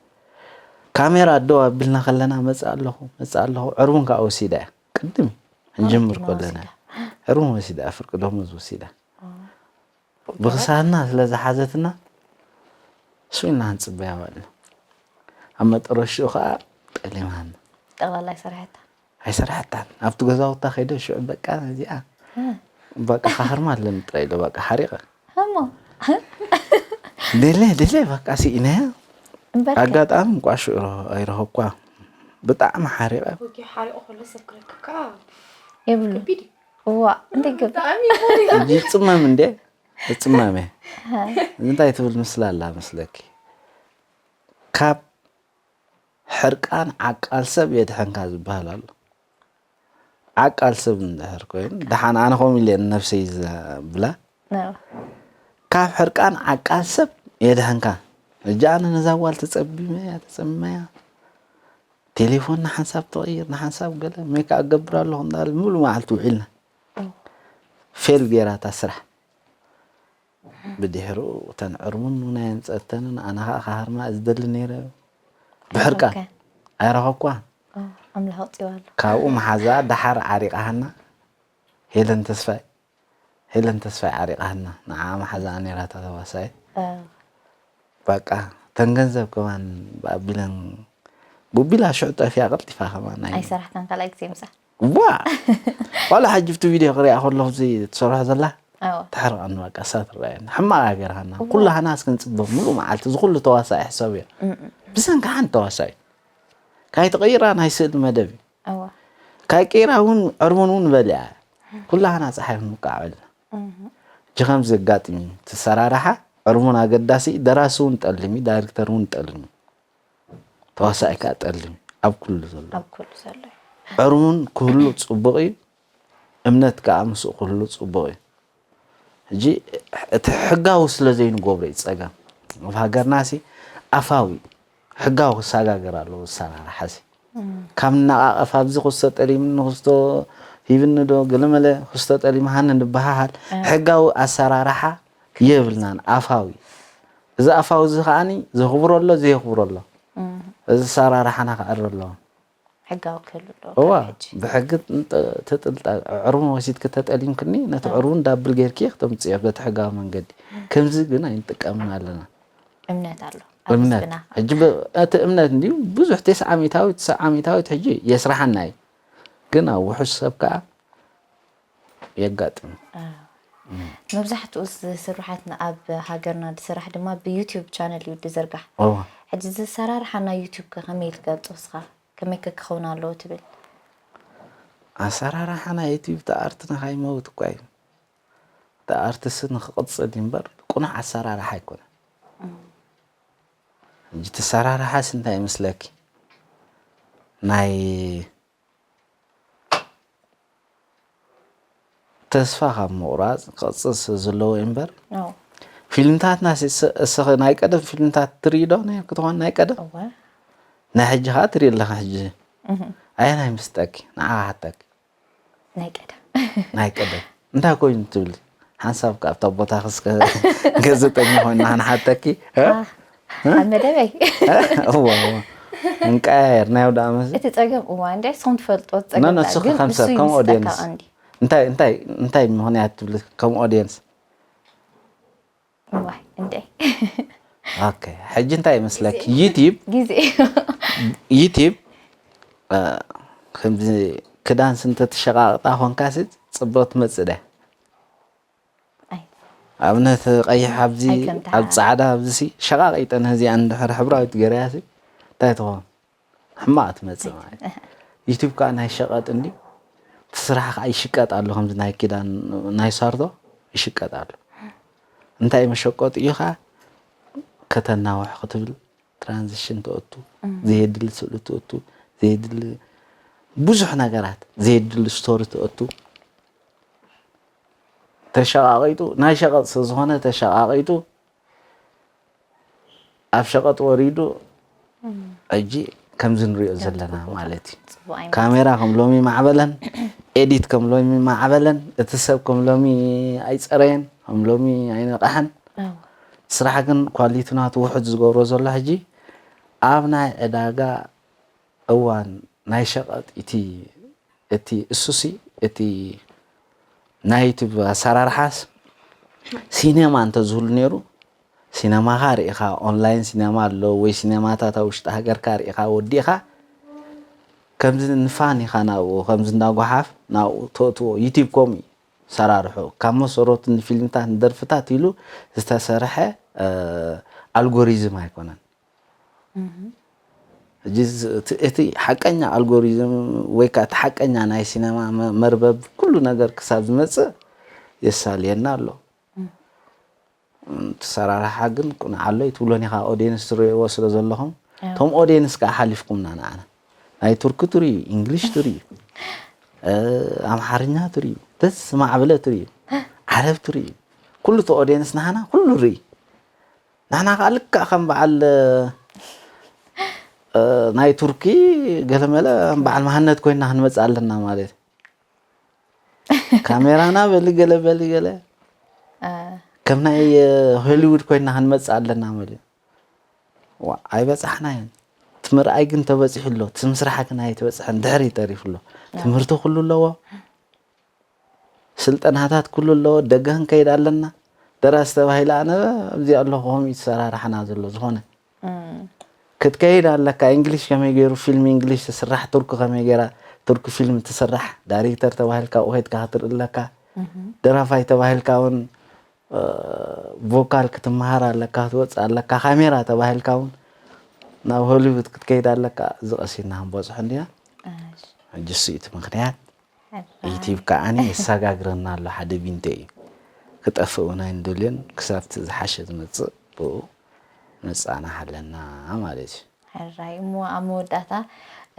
ካሜራ ደው ኣቢልና ከለና መፅእ ኣለኹ መፅእ ኣለኹ። ዕርቡን ከዓ ወሲዳ እያ። ቅድም ክንጅምር ዕርቡን ከለና ወሲዳ። ዕርቡን ወሲዳ እያ። ፍርቂ ደሞዝ ወሲዳ። ብኽሳድና ስለ ዝሓዘትና ስው ኢልና ክንፅበያ ውዕልና። ኣብ መጠረሽኡ ከዓ ጠሊማና። ጠቕላላ ይሰርሐታ። ኣይሰራሕታን። ኣብቲ ገዛውታ ከይደ ሽዑ በቃ ነዚኣ በቃ ካህርማ ኣለኒ ጥራይ ኢለ በቃ ሓሪቐ። እሞ ደለ ደለ በቃ ስኢነያ። እምበር ኣጋጣሚ እንቋ ሽዑ ኣይረኸብኳ። ብጣዕሚ ሓሪቐ። ወጊ ሓሪቑ ከሎ ሰብ ክረክብ ከዓ የብሉ። ከቢድ እዩ። እዋ እንታይ ገብ ብጣዕሚ ይኾን እዩ። ይፅመም እንዴ? ይፅመም እየ። እንታይ ትብል ምስላ ኣላ መስለኪ? ካብ ሕርቃን ዓቃል ሰብ የድሕንካ ዝበሃል ኣሎ። ዓቃል ሰብ እንድሕር ኮይኑ ደሓን ኣነ ከምኡ ኢለ ንነብሰይ ዘብላ ነው። ካብ ሕርቃን ዓቃል ሰብ የድሕንካ። ሕጂ ኣነ ነዛ ጓል ተጸቢመያ ተጸመያ ቴሌፎን ንሓንሳብ ትቕይር ንሓንሳብ ገለ ሜክ ኣገብር ኣለኹ እንዳበለ ሙሉ መዓልቲ ውዒልና ፌል ገይራ እታ ስራሕ። ብድሕሩ እተን ዕርሙን እውን ኣየንፀተንን ኣነ ከዓ ካሃርማ ዝደሊ ነይረ ብሕርቃን ኦኬ። ኣይረኸብኳ። ኦ፣ ኣምላኽ ኣውፂዋ ኣሎ። ካብኡ መሓዛ ደሓር ዓሪቓሃና ሄለን ተስፋይ ሄለን ተስፋይ ዓሪቓሃና ንዓ መሓዛ ነይራታ ተዋሳይ እ፣ በቃ ተን ገንዘብ ከማን ብኣቢለን ቡቢላ ሽዑ ጠፊያ ቀልጢፋ ከማን ናይ ኣይሰራሕካን ካልኣይ ግዜ ምሳ ዋ ዋላ ሕጂ ብቲ ቪድዮ ክሪኣ ከለኹ እዚ ትሰርሖ ዘላ ኣዎ ተሕርቐኒ በቃ እሳ ትረኣየኒ ሕማቕ ሃገርሃና ኩላህና እስክንፅበ ሙሉእ መዓልቲ እዚ ኩሉ ተዋሳኢ ሕሰብ እዮ ብሰንኪ ሓንቲ ተዋሳኢ ካይትቕይራ ናይ ስእሊ መደብ እዩ ኣዋ ካይ ቀይራ እውን ዕርሙን እውን በሊዓ ኩላህና ፀሓይ ክንውቃዕ በልና ሕጂ ከምዚ ዘጋጥም እዩ ትሰራርሓ ዕርሙን ኣገዳሲ እዩ ደራሲ እውን ጠልም እዩ ዳይሬክተር እውን ጠልም እዩ ተዋሳኢ ከዓ ጠልም እዩ ኣብ ኩሉ ዘሎ ኣብ ኩሉ ዘሎ እዩ። ዕርሙን ክህሉ ፅቡቕ እዩ እምነት ከዓ ምስኡ ክህሉ ፅቡቕ እዩ ሕጂ እቲ ሕጋዊ ስለ ዘይንገብሮ እዩ ፀገም ኣብ ሃገርና ሲ ኣፋዊ ሕጋዊ ክሰጋገር ኣለዎ ዝሰራርሓ ሲ ካብ ንነቓቐፍ ኣብዚ ክስቶ ጠሊምኒ ክስቶ ሂብኒ ዶ ገለመለ ክስቶ ጠሊምሃኒ ንበሃሃል ሕጋዊ ኣሰራርሓ የብልናን ኣፋዊ እዚ ኣፋዊ እዚ ከዓኒ ዘኽብሮ ኣሎ ዘየኽብሮ ኣሎ እዚ ኣሰራርሓና ክዕሪ ኣለዎ ሕጋዊ ክህሉ ኣለዎ እዋ ካብ ሕጂ። ብሕጊ ትጥልጣ ዕርቡን ወሲድኪ ተጠሊምክኒ ነቲ ዕርቡን ዳብል ጌርኪ ክተምፅዮ በቲ ሕጋዊ መንገዲ ከምዚ ግን ኣይንጥቀምን ኣለና እምነት ኣሎ እምነት ኣብስና ሕጂ ብ- እቲ እምነት እንዲዩ ብዙሕ ተስዓ ሚታዊት ተስዓ ሚታዊት ሕጂ የስራሓና እዩ ግን ኣብ ውሑስ ሰብ ከዓ የጋጥም መብዛሕትኡ ስርሓትና ኣብ ሃገርና ዝስራሕ ድማ ብዩቲዩብ ቻነል እዩ ዝዝርጋሕ እዋ ሕጂ ዝሰራርሓ ናይ ዩቲዩብ ከ ከመይ ትገልፆ እስኻ ከመይ ከ ክኸውን ኣለዎ ትብል ኣሰራርሓ ናይ ዩቲዩብ ተኣርትና ካይመውት እኳ እዩ ኣርትስ ንክቕፅል እዩ እምበር ቁኑዕ ኣሰራርሓ ኣይኮነን። ሕጂ እቲ ኣሰራርሓስ እንታይ ይመስለኪ? ናይ ተስፋ ካብ ምቑራፅ ክቕፅል ስለ ዘለዎ እዩ እምበር፣ ፊልምታትና ሲ- ስ- እስኺ ናይ ቀደም ፊልምታት ትርኢ ዶ ነይርኪ ትኾን? ናይ ቀደም እወ። ናይ ሕጂ ከዓ ትርኢ ኣለኻ። ሕጂ ኣየናይ ምስጠኪ? ንዓ ክሓተኪ። ናይ ቀደም። ናይ ቀደም እንታይ ኮይኑ ትብሊ? ሓንሳብ ካብታ ቦታ ክስከ ገዘጠኛ ኮይና ክንሓተኪ። ኣብ መደበይ። እዋ እዋ። እንቃየር ናይ ወደ ዓመት። እቲ ጸገም እዋ እንደ ስኹም ትፈልጦ ጸገም። ኖ፣ ኖ፣ ስኺ ግን ከም ሰብ፣ ንሱ ከም ይምስጠካ ኦዲየንስ። ቀንዲ። እንታይ እንታይ እንታይ ምኽንያት ትብሊ ከም ኦዲየንስ? እዋ እንደ። ኦኬ፣ ሕጂ እንታይ ይመስለኪ? ዩቲብ፣ ግዜ። ዩቲብ፣ እ፣ ከምዚ ክዳን ስንተ ትሸቃቅጣ ኮንካ ሲ ጽቡቅ ትመጽእ ደ? ኣይ። ኣብነት ቀይሕ ኣብዚ፣ ኣይ፣ ከምታ ኣብ ጻዕዳ ኣብዚ ሲ ሸቃቂጠ ነዚኣ እንድሕር ሕብራዊት ገረያ ሲ እንታይ ትኾን? ሕማቅ ትመጽእ ማለት እዩ። ዩቲብ ከዓ ናይ ሸቀጥ እንዲ እቲ ስራሕ ከዓ ይሽቀጥ ኣሎ። ከምዚ ናይ ኪዳን ናይ ሳርቶ ይሽቀጥ ኣሎ። እንታይ መሸቀጢ እዩ ከዓ ከተናውሕ ክትብል ትራንዚሽን ትእቱ፣ ዘየድሊ ስእሊ ትእቱ፣ ዘየድሊ ብዙሕ ነገራት፣ ዘየድሊ ስቶሪ ትእቱ። ተሸቃቂጡ፣ ናይ ሸቀጥ ስለ ዝኾነ ተሸቃቂጡ ኣብ ሸቀጥ ወሪዱ። ሕጂ ከምዚ ንሪኦ ዘለና ማለት እዩ። ካሜራ ከም ሎሚ ማዕበለን፣ ኤዲት ከም ሎሚ ማዕበለን፣ እቲ ሰብ ከም ሎሚ ኣይፀረየን፣ ከም ሎሚ ኣይነቃሕን። ስራሕ ግን ኳሊቲ ናቱ ውሑድ ዝገብሮ ዘሎ ሕጂ ኣብ ናይ ዕዳጋ እዋን ናይ ሸቐጥ እቲ እቲ እሱሲ እቲ ናይ ዩቱብ ኣሰራርሓስ ሲኔማ እንተዝህሉ ነይሩ፣ ሲነማኻ ርኢኻ፣ ኦንላይን ሲነማ ኣሎ ወይ ሲነማታት ኣብ ውሽጢ ሃገርካ ርኢኻ ወዲእኻ፣ ከምዚ ንፋን ኢኻ ናብኡ፣ ከምዚ እንዳጓሓፍ ናብኡ ተእትዎ። ዩቲብ ከምኡ እዩ ሰራርሑ። ካብ መሰረቱ ንፊልምታት ንደርፍታት ኢሉ ዝተሰርሐ፣ እ፣ ኣልጎሪዝም ኣይኮነን። ሕጂ ዝ-፣ እቲ፣ እቲ ሓቀኛ ኣልጎሪዝም ወይ ከኣ እቲ ሓቀኛ ናይ ሲነማ መ-፣ መርበብ ኩሉ ነገር ክሳብ ዝመጽእ የሳልየና ኣሎ። እቲ ሰራርሓ ግን ቁንዕ ኣሎ ኣይትብሎን ኢኻ፣ ኦዲየንስ ትርእይዎ ስለ ዘለኹም። ኣዎ። እቶም ኦዲየንስ ከኣ ሓሊፍኩምና ንዓና። ናይ ቱርኪ ትርእዩ፣ እንግሊሽ ትርእዩ፣ እ፣ ኣምሓርኛ ትርእዩ፣ ደስ ዝማዕበለ ትርእዩ፣ ዓረብ ትርእዩ። ኩሉ እቲ ኦዲየንስ ንዓና ኩሉ ርኢ። ንሕና ከኣ ልክዕ ከም በዓል፣ እ፣ ናይ ቱርኪ ገለመለ በዓል መሃነት ኮይንና ክንመጽእ ኣለና ማለት እዩ። ካሜራና በሊ ገለ በሊ ገለ እ። ከም ናይ፣ እ፣ ሆሊውድ ኮይንና ክንመጽእ ኣለና ማለት እዩ። ዋ፣ ኣይበጻሕናዮን። እቲ ምርኣይ ግን ተበጺሑ ኣሎ፣ እቲ ምስራሕ ግን ኣይተበጽሐን፣ ድሕሪት ተሪፉ ኣሎ። ትምህርቲ ኩሉ ኣለዎ። ስልጠናታት ኩሉ ኣለዎ። ደገ ክንከይድ ኣለና። ደራሲ ተባሂለ ኣነ ኣብዚ ኣለኹ፣ ከምኡ እዩ ተሰራርሓና ዘሎ። ዝኾነ ክትከይድ ኣለካ። እንግሊሽ ከመይ ገይሩ ፊልም እንግሊሽ ትስራሕ፣ ቱርኪ ከመይ ገይራ ቱርኪ ፊልም ትስራሕ፣ ዳይሬክተር ተባሂልካ ኣብኡ ከይድካ ክትርኢ ኣለካ። ደራፋይ ተባሂልካ እውን፣ እ፣ ቮካል ክትመሃር ኣለካ፣ ክትወፅእ ኣለካ። ካሜራ ተባሂልካ እውን ናብ ሆሊውድ ክትከይድ ኣለካ። እዚ ቀሲና ክንበፅሖ እንዲና። እሺ። ሕጂ እሱ እዩ እቲ ምኽንያት። ሕራይ። ዩቲብ ከዓኒ የሰጋግረና ኣሎ፣ ሓደ ቢንቶ እዩ። ክጠፍእ እውን ኣይንደልዮን፣ ክሳብ እቲ ዝሓሸ ዝመፅእ ብኡ ንፃናሕ ኣለና ማለት እዩ። ሕራይ። እሞ ኣብ መወዳእታ፣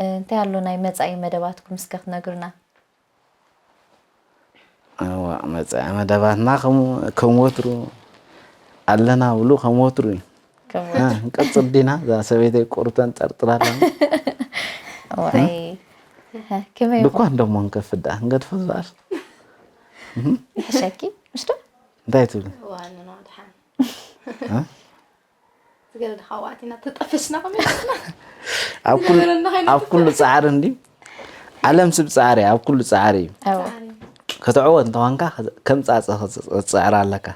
እ፣ እንታይ ኣሎ ናይ መጻኢ መደባትኩም እስከ ክትነግሩና? እዋ፣ መጻኢ መደባትና ከም፣ ከም ወትሩ ኣለና ብሉ፣ ከም ወትሩ እዩ። ከም እ፣ ወትሩ። ንቀጽል ዲና? እዛ ሰበይተይ ቁሪ ተንጠርጥር ኣላ። ዋይ። ከመይ ይኹን? ድኳን ደሞ ንከፍት ደኣ፣ ንገድፎ ዝበኣር። ይሕሸኪ፣ ምሽ ዶ? እንታይ ትብሊ? እዋ፣ ኣለና ድሓን። እ? ዝገለ ድኻ ዋእቲና ተጠፈስና ከመይ ኢልና? ኣብ ኩሉ፣ ዝነበረና ከይና ኣብ ኩሉ ጻዕሪ እንዲ፣ ዓለም ስብ ጻዕሪ፣ ኣብ ኩሉ ጻዕሪ እዩ። ኣዎ። ጻዕሪ። ከተዕወት እንተኾንካ፣ ከም ጻጸ ክትጽዕር ኣለካ።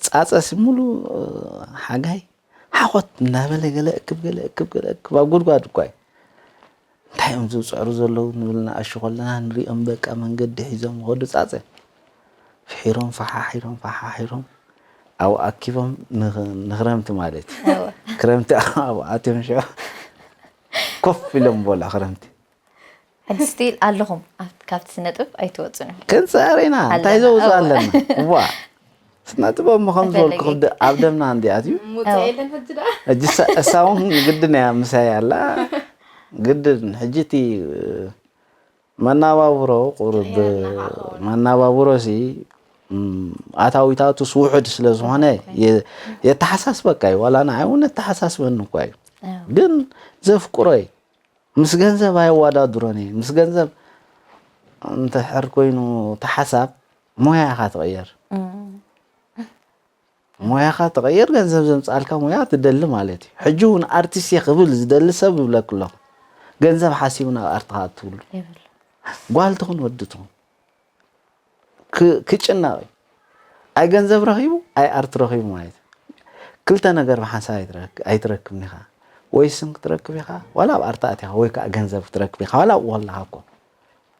ጻጸ ሲ ሙሉ ሓጋይ ሓኾት እናበለ ገለ እክብ፣ ገለ እክብ፣ ገለ እክብ፣ ኣብ ጉድጓድ እኳ እዩ። እንታይ እዮም ዝጽዕሩ ዘለዉ ንብል ንኣሹ ከለና ንሪኦም፣ በቃ መንገዲ ሒዞም ዝኸዱ ጻጸ። ፍሒሮም፣ ፈሓሒሮም፣ ፈሓሒሮም ኣብኡ ኣኪቦም ንኽ-፣ ንኽረምቲ ማለት እዩ። እወ። ክረምቲ ኣብኡ ኣትዮም ሽዑ ኮፍ ኢሎም በሉ ክረምቲ። ሕጂ ስቲል ኣለኹም፣ ኣብ-፣ ካብቲ ስነ ጥበብ ኣይትወጹን ኢኹም። ክንጽዕር ኢና፣ እንታይ ኣለና፣ ዘውጽእ እወ። ኣለና? እዋ። ስነ ጥበብ ምኸም ዝበልኩ ክብደ ኣብ ደምና እንዲኣት እዩ። ሙፀ የለን ሕጂ ደኣ ሕጂ እሳ እውን ግድን እያ ምሳይ ኣላ ግድን ሕጂ እቲ መናባብሮ ቁርብ መናባብሮ ሲ ኣታዊታቱስ ውሑድ ስለ ዝኾነ የተሓሳስበካ እዩ። ዋላ ንዓይ እውን የተሓሳስበኒ እኳ እዩ። ግን ዘፍቅሮ እዩ። ምስ ገንዘብ ኣየዋዳድሮን እየ። ምስ ገንዘብ እንተሕር ኮይኑ ተሓሳብ ሞያ ኢኻ ትቕየር። ሞያኻ ትቐይር፣ ገንዘብ ዘምፅኣልካ ሞያ ትደሊ ማለት እዩ። ሕጂ እውን ኣርቲስት እየ ክብል ዝደሊ ሰብ ይብለክ ኣለኹ። ገንዘብ ሓሲቡ ናብ ኣርት ክኣትውሉ ጓል ትኹን ወዲ ትኹን ክጭነቕ እዩ። ኣይ ገንዘብ ረኺቡ ኣይ ኣርት ረኺቡ ማለት እዩ። ክልተ ነገር ብሓንሳብ ኣይትረክብን ኢኻ። ወይ ስም ክትረክብ ኢኻ ዋላ ኣብ ኣርት ኣቲኻ ወይ ከዓ ገንዘብ ክትረክብ ኢኻ ዋላ ኣብኡ ከለኻ እኮ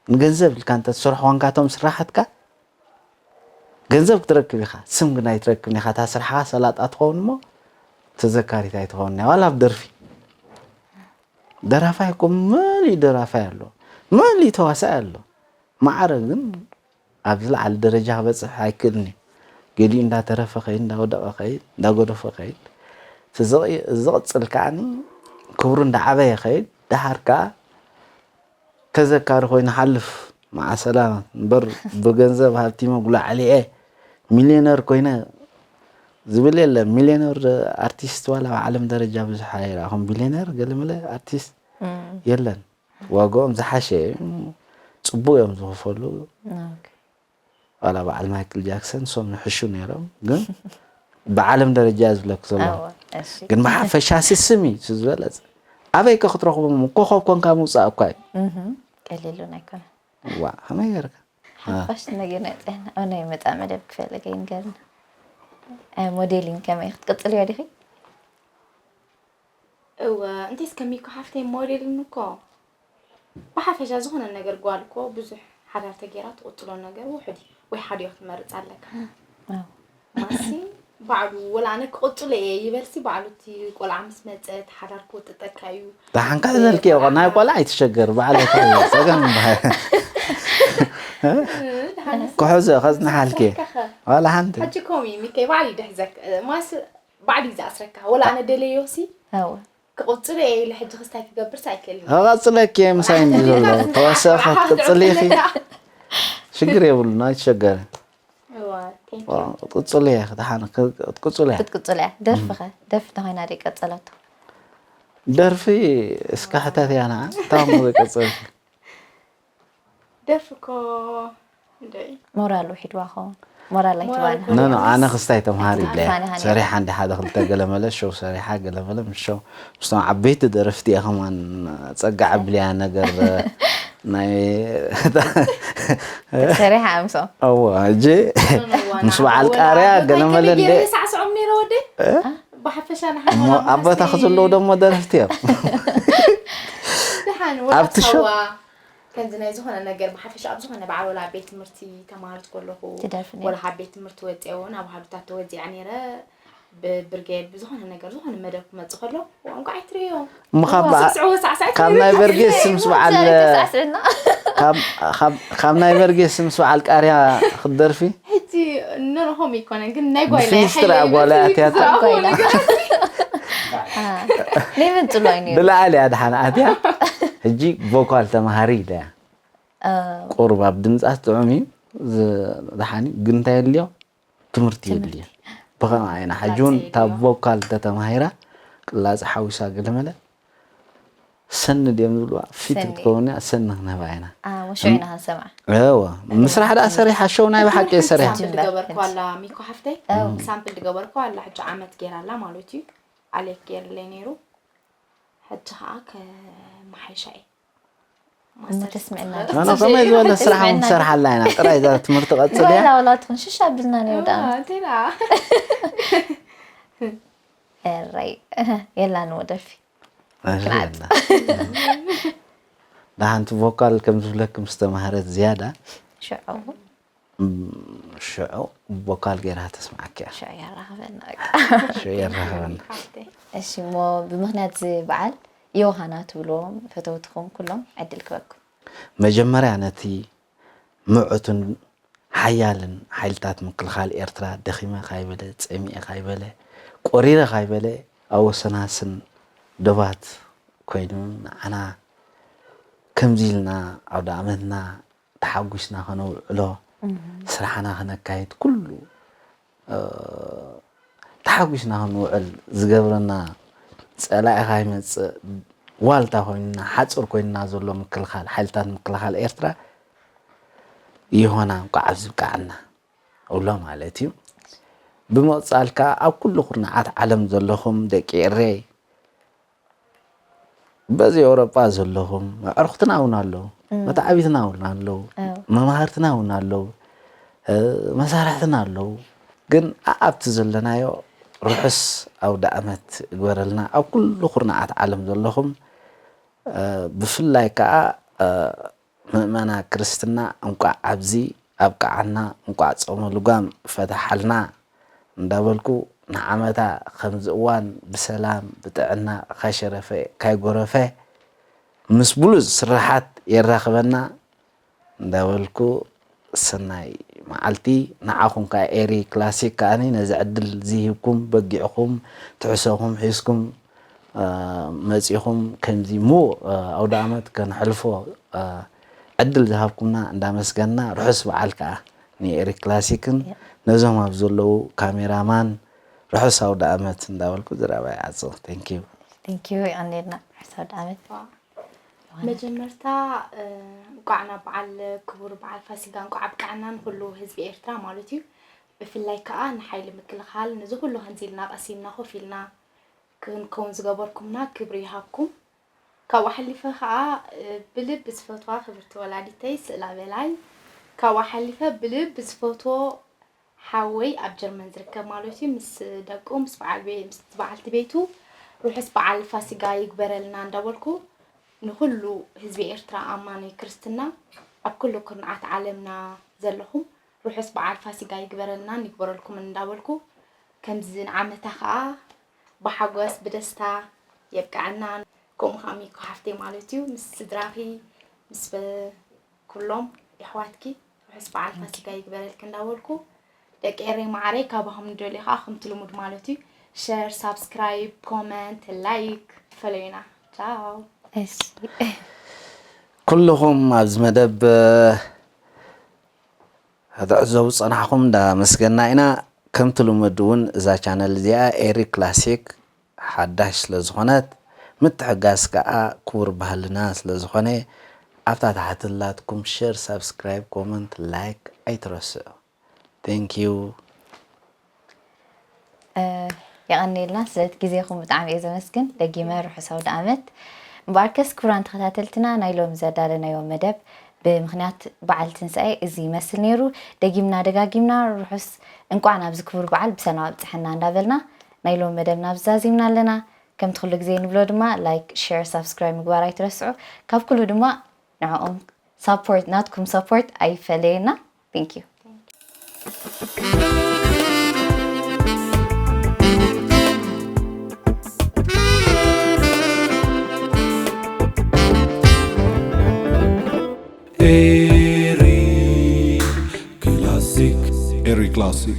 ንገንዘብ ኢልካ እንተትሰርሖ ኮንካ እቶም ስራሓትካ ገንዘብ ክትረክብ ኢኻ፣ ስም ግን ኣይትረክብን ኢኻ። እታ ስራሕኻ ሰላጣ ትኸውን እሞ ተዘካሪት ኣይትኸውን እያ። ዋላ ኣብ ደርፊ ደራፋይ እኮ መሊኡ ደራፋይ ኣሎ፣ መሊኡ ተዋሳኢ ኣሎ። ማዕረ ግን ኣብ ዝለዓለ ደረጃ ክበፅሕ ኣይክእልን እዩ። ገሊኡ እንዳተረፈ ከይድ፣ እንዳወደቐ ከይድ፣ እንዳጎደፈ ከይድ። እቲ ዝቕ- ዝቕፅል ከዓኒ ክብሩ እንዳዓበየ ከይድ፣ ደሓር ከዓ ተዘካሪ ኮይኑ ሓልፍ መዓ ሰላም እምበር ብገንዘብ ሃብቲመ ጉላዕሊዐ ሚልዮነር ኮይነ ዝብል የለን። ሚልዮነር ኣርቲስት ዋላ ኣብ ዓለም ደረጃ ብዙሕ ኣይረኣኹም። ቢልዮነር ገለመለ ኣርቲስት የለን። ዋጋኦም ዝሓሸ ፅቡቅ እዮም ዝኽፈሉ። ዋላ በዓል ማይክል ጃክሰን ሶም ንሕሹ ነይሮም ግን ብዓለም ደረጃ ዝብለክ ዘሎ ግን ብሓፈሻ ስስም እዩ ዝበለፅ ኣበይ ከ ክትረኽቦም ኮኸብ ኮንካ ምውፃእ እኳ እዩ ቀሊሉን ኣይኮነ ዋ ከመይ ገርካ ሓፋሽ ነገር ናይ ፅሕና ናይ መፃ መደብ ክፈለገ ይንገርና ሞዴሊን ከመይ ክትቅፅልዮ ዲኺ እወ እንቴስ ከሚኮ ሓፍተይ ሞዴልን እኮ ብሓፈሻ ዝኾነ ነገር ጓል እኮ ብዙሕ ሓዳር ተጌራ ትቕፅሎ ነገር ውሑድ እዩ ወይ ሓዲኦ ክትመርፅ ኣለካ ማሲ ባዕሉ ወላ ኣነ ክቕፅሎ እየ ይበልሲ ባዕሉ እቲ ቆልዓ ምስ መፀ እቲ ሓዳር ክወጥጠካ እዩ ደሓንካ ዘልክዮ ናይ ቆልዓ ኣይትሸገር ባዕለካ ጸገም በሃል ክሕዞ ከጽንሓልኪ ዋላ ሓንቲ ሕጂ ከምኡ እዩ ሚከይ ባዕሉ ይድሕዘክ ማሲ ባዕሉ እዩ ዝኣስረካ ወላ ኣነ ደለዮ ሲ ኣወ ክቕፅሎ እየ ኢለ ሕጂ ክስታይ ክገብርስ ኣይክእልን እየ። ክቐፅለኪ እየ ምሳይ እንዲ ዘሎ ተወሰኸ ክትቅፅሊ ኢኺ ሽግር የብሉን ኣይትሸገሪ እዋ፣ thank you። ክትቅፅሉ እየ ክትሓነ ክትቅፅሉ እየ ክትቅፅሉ እያ ደርፊ ኸ ደርፊ እንተኾይና ደይ ቀፀለቶ ደርፊ እስካ ሕተት እያ ንዓ ታሞ ዘይቀፅል ደርፊ እኮ እንደይ ሞራል ውሒድዋ ኸውን ሞራል ኣይትባን ሞራል ኖ ኖ ኣነ ክስታይ ተምሃር ኢለ ኣፋኒ ሃኒ ሰሪሓ እንዲሓ ክልተ ገለመለ ሾው ሰሪሓ ገለመለ ምስ ሾው ምስቶም ዓበይቲ ደረፍቲ እየ ከማን ፀጋ ዓብልያ ነገር ናይ ሰሪሓ ኣምሶም እዎ ሕጂ ምስ በዓል ቃርያ ገለመለ እንደ ሳዕስዖም ነይረ ወደ ብሓፈሻ እሞ ኣብ ቦታኺ ዘለዉ ደሞ ደረፍቲ እዮም ድሓን ኣብቲ ሾው- ወላ ከምዚ ናይ ዝኾነ ነገር ብሓፈሻ ኣብ ዝኾነ በዓል ወላ ኣብ ቤት ትምህርቲ ተማሃርት ከለኹ ትደርፊ ነይሩ። ወላ ካብ ቤት ትምህርቲ ወፅአ እውን ኣብ ሃዱታት ተወዚዐ ነይረ ብብርጌድ ብዝኾነ ነገር ዝኾነ መደብ ክመፅእ ከሎ ዋንቋ ኣይትርእዮ እሞ ካብ በዓ- ስዕስዑ ወሳዕሳዕ ካብ ናይ በርጌስ ምስ በዓል ሳስዕና ካብ- ካብ- ካብ ናይ በርጌስ ምስ በዓል ቃርያ ክትደርፊ ሕጂ ነንሆም ይኮነ ግን ናይ ጓይላ ብፊኒስትራ ጓላ ኣትያታ። ነይመን ፅሎ እዩ ነይሩ ብላዕሊ እያ ድሓን ኣትያ ሕጂ ቮኳል ተምሃሪ ኢለያ ቁሩብ ኣብ ድምፃ ጥዑም እዩ ዝ- ድሓን እዩ ግን እንታይ የድልዮ ትምህርቲ የድልዮ ብኸምኣ ኢና ሕጂ እውን እታ ቮካል ተተማሂራ ቅላፂ ሓዊሳ ገለመለ ሰኒ ድዮም ዝብልዋ ፊት ሰኒ። ክትከውን እያ ሰኒ ክንህባ ኢና ወሸው ኢና ክንሰምዓ እወ ምስራሕ ደኣ ሰሪሓ ሸው ናይ ብሓቂ እየ ሰሪሓ ሳምፕል ድገበርኩ ኣላ ሚኮ ሓፍተይ ሳምፕል ድገበርኩ ኣላ ሕጂ ዓመት ገይራ ኣላ ማለት እዩ ኣሌክ ገይርለይ ነይሩ ሕጂ ከዓ ከመሓይሻ እየ እሞ ተስምዕና ኖ ኖ ከመይ ዝበለ ስራሕ እውን ክሰርሓላ ኢና ጥራይ እዛ ትምህርቲ ቀፅል እያ ጓላ ወላ ትኹን ሽሽ ኣብልና ነውዳ እንቴና ራይ የላን ወደፊ ደሓንቲ ቮካል ከም ዝብለክ ምስ ተማሃረት ዝያዳ ሽዑ ሽዑ ቮካል ገይራ ተስማዓኪ እያ ሽዑ የራኽበና ሽዑ የራኽበና እሺ እሞ ብምክንያት እዚ በዓል ዮሃና ትብልዎም ፈተውትኹም ኩሎም ዕድል ክበኩም መጀመርያ ነቲ ምዑትን ሓያልን ሓይልታት ምክልኻል ኤርትራ ደኺመ ካይበለ፣ ጸሚኤ ካይበለ፣ ቆሪረ ካይበለ፣ ኣብ ወሰናስን ዶባት ኮይኑ ንዓና ከምዚ ኢልና ኣውደ ኣመትና ተሓጒስና ከነውዕሎ፣ ስራሕና ከነካይድ ኩሉ ተሓጒስና ክንውዕል ዝገብረና፣ ጸላኢ ካይመጽእ ዋልታ ኮይንና፣ ሓጹር ኮይንና ዘሎ ምክልኻል፣ ሓይልታት ምክልኻል ኤርትራ፣ ይሆና እንቋዕ ኣብዚ ብቃዕና እብሎ ማለት እዩ። ብምቕጻል ከኣ ኣብ ኩሉ ኩርናዓት ዓለም ዘለኹም ደቂ ኤረይ፣ በዚ ኤውሮጳ ዘለኹም ኣዕሩኽትና እውን ኣለዉ፣ መተዓቢትና እውን ኣለዉ፣ መማህርትና እውን ኣለዉ፣ መሳርሕትና ኣለዉ። ግን ኣብቲ ዘለናዮ ርሑስ ኣውደ ኣመት ይግበረልና። ኣብ ኩሉ ኩርናዓት ዓለም ዘለኹም ብፍላይ ከዓ ምእመና ክርስትና እንቋዕ ኣብዚ ኣብቅዓና፣ እንቋዕ ጾመ ልጓም ፈታሓልና እንዳበልኩ ንዓመታ ከምዚ እዋን ብሰላም ብጥዕና ካሸረፈ ካይጎረፈ ምስ ብሉጽ ስራሓት የራኽበና እንዳበልኩ ሰናይ መዓልቲ ንዓኹም። ከኣ ኤሪ ክላሲክ ከኣኒ ነዚ ዕድል ዝሂብኩም በጊዕኹም ትሕሰኹም ሒዝኩም መጺኹም ከምዚ ምዉቕ ኣውደ ኣመት ከነሕልፎ ዕድል ዝሃብኩምና እንዳመስገንና፣ ርሑስ በዓል ከኣ ንኤሪ ክላሲክን ነዞም ኣብ ዘለዉ ካሜራማን ርሑስ ኣውደ ኣመት እንዳበልኩ ዝረባይ ዓጹ። Thank you። Thank you። ይቐንየልና። ርሑስ ኣውደ ኣመት። መጀመርታ እንቋዕ ናብ በዓል ክቡር በዓል ፋሲጋ እንቋዕ ኣብቅዓና ንኹሉ ህዝቢ ኤርትራ ማለት እዩ። ብፍላይ ከዓ ንሓይሊ ምክልኻል፣ ነዚ ኩሉ ከምዚ ኢልና ቀሲምና ኮፍ ኢልና ክንከውን ዝገበርኩምና ክብሪ ይሃብኩም። ካብኡ ሓሊፈ ከዓ ብልቢ ዝፈትዋ ክብርቲ ወላዲተይ ስእላ በላይ፣ ካብኡ ሓሊፈ ብልቢ ዝፈትዎ ሓወይ ኣብ ጀርመን ዝርከብ ማለት እዩ ምስ ደቁ ምስ በዓል ቤ- ምስ በዓልቲ ቤቱ ርሑስ በዓል ፋሲጋ ይግበረልና እንዳበልኩ ንኹሉ ህዝቢ ኤርትራ ኣማኒ ክርስትና ኣብ ኩሉ ኩርናዓት ዓለምና ዘለኹም ርሑስ በዓል ፋሲጋ ይግበረልናን ይግበረልኩምን እንዳበልኩ ከምዚ ንዓመታ ከዓ ብሓጎስ ብደስታ የብቅዐና። ከምኡ ከዓ ሚኮ ሓፍተይ ማለት እዩ ምስ ስድራኺ ምስ ኩሎም የሕዋትኪ ርሑስ በዓል ፋሲጋ ይግበረልኪ እንዳበልኩ ደቂ ኤረይ ማዓረይ ካባኹም ንደልዮ ከዓ ከምቲ ልሙድ ማለት እዩ share subscribe comment like ፈለዩና ቻው። እሺ ኩልኹም ኣብዚ መደብ ክትዕዘቡ ዝጸናሕኩም እንዳመስገና ኢና። ከምቲ ልሙድ እውን እዛ ቻነል እዚኣ ኤሪ ክላሲክ ሓዳሽ ስለ ዝኾነት ምትሕጋዝ ከዓ ክቡር ባህልና ስለ ዝኾነ ኣብታ ታሕቲ ላትኩም share subscribe comment like ኣይትረስዑ። Thank you። የቐንየልና ስለቲ ግዜኹም ብጣዕሚ እየ ዘመስግን። ደጊመ ርሑስ ኣውደ ኣመት። እምበኣርከስ ክቡራን ተኸታተልትና ናይ ሎሚ ዘዳለናዮ መደብ ብምኽንያት በዓል ትንሳኤ እዚ ይመስል ነይሩ። ደጊምና ደጋጊምና ርሑስ እንቋዕ ናብዚ ክቡር በዓል ብሰላም ኣብፀሐና እንዳበልና ናይ ሎሚ መደብና ኣብዚ ዛዚምና ኣለና። ከምቲ ኩሉ ግዜ ንብሎ ድማ like share subscribe ምግባር ኣይትረስዑ። ካብ ኩሉ ድማ ንዕኦም support ናትኩም support ኣይፈለየና። Thank you። Eri Classic. Eri Classic.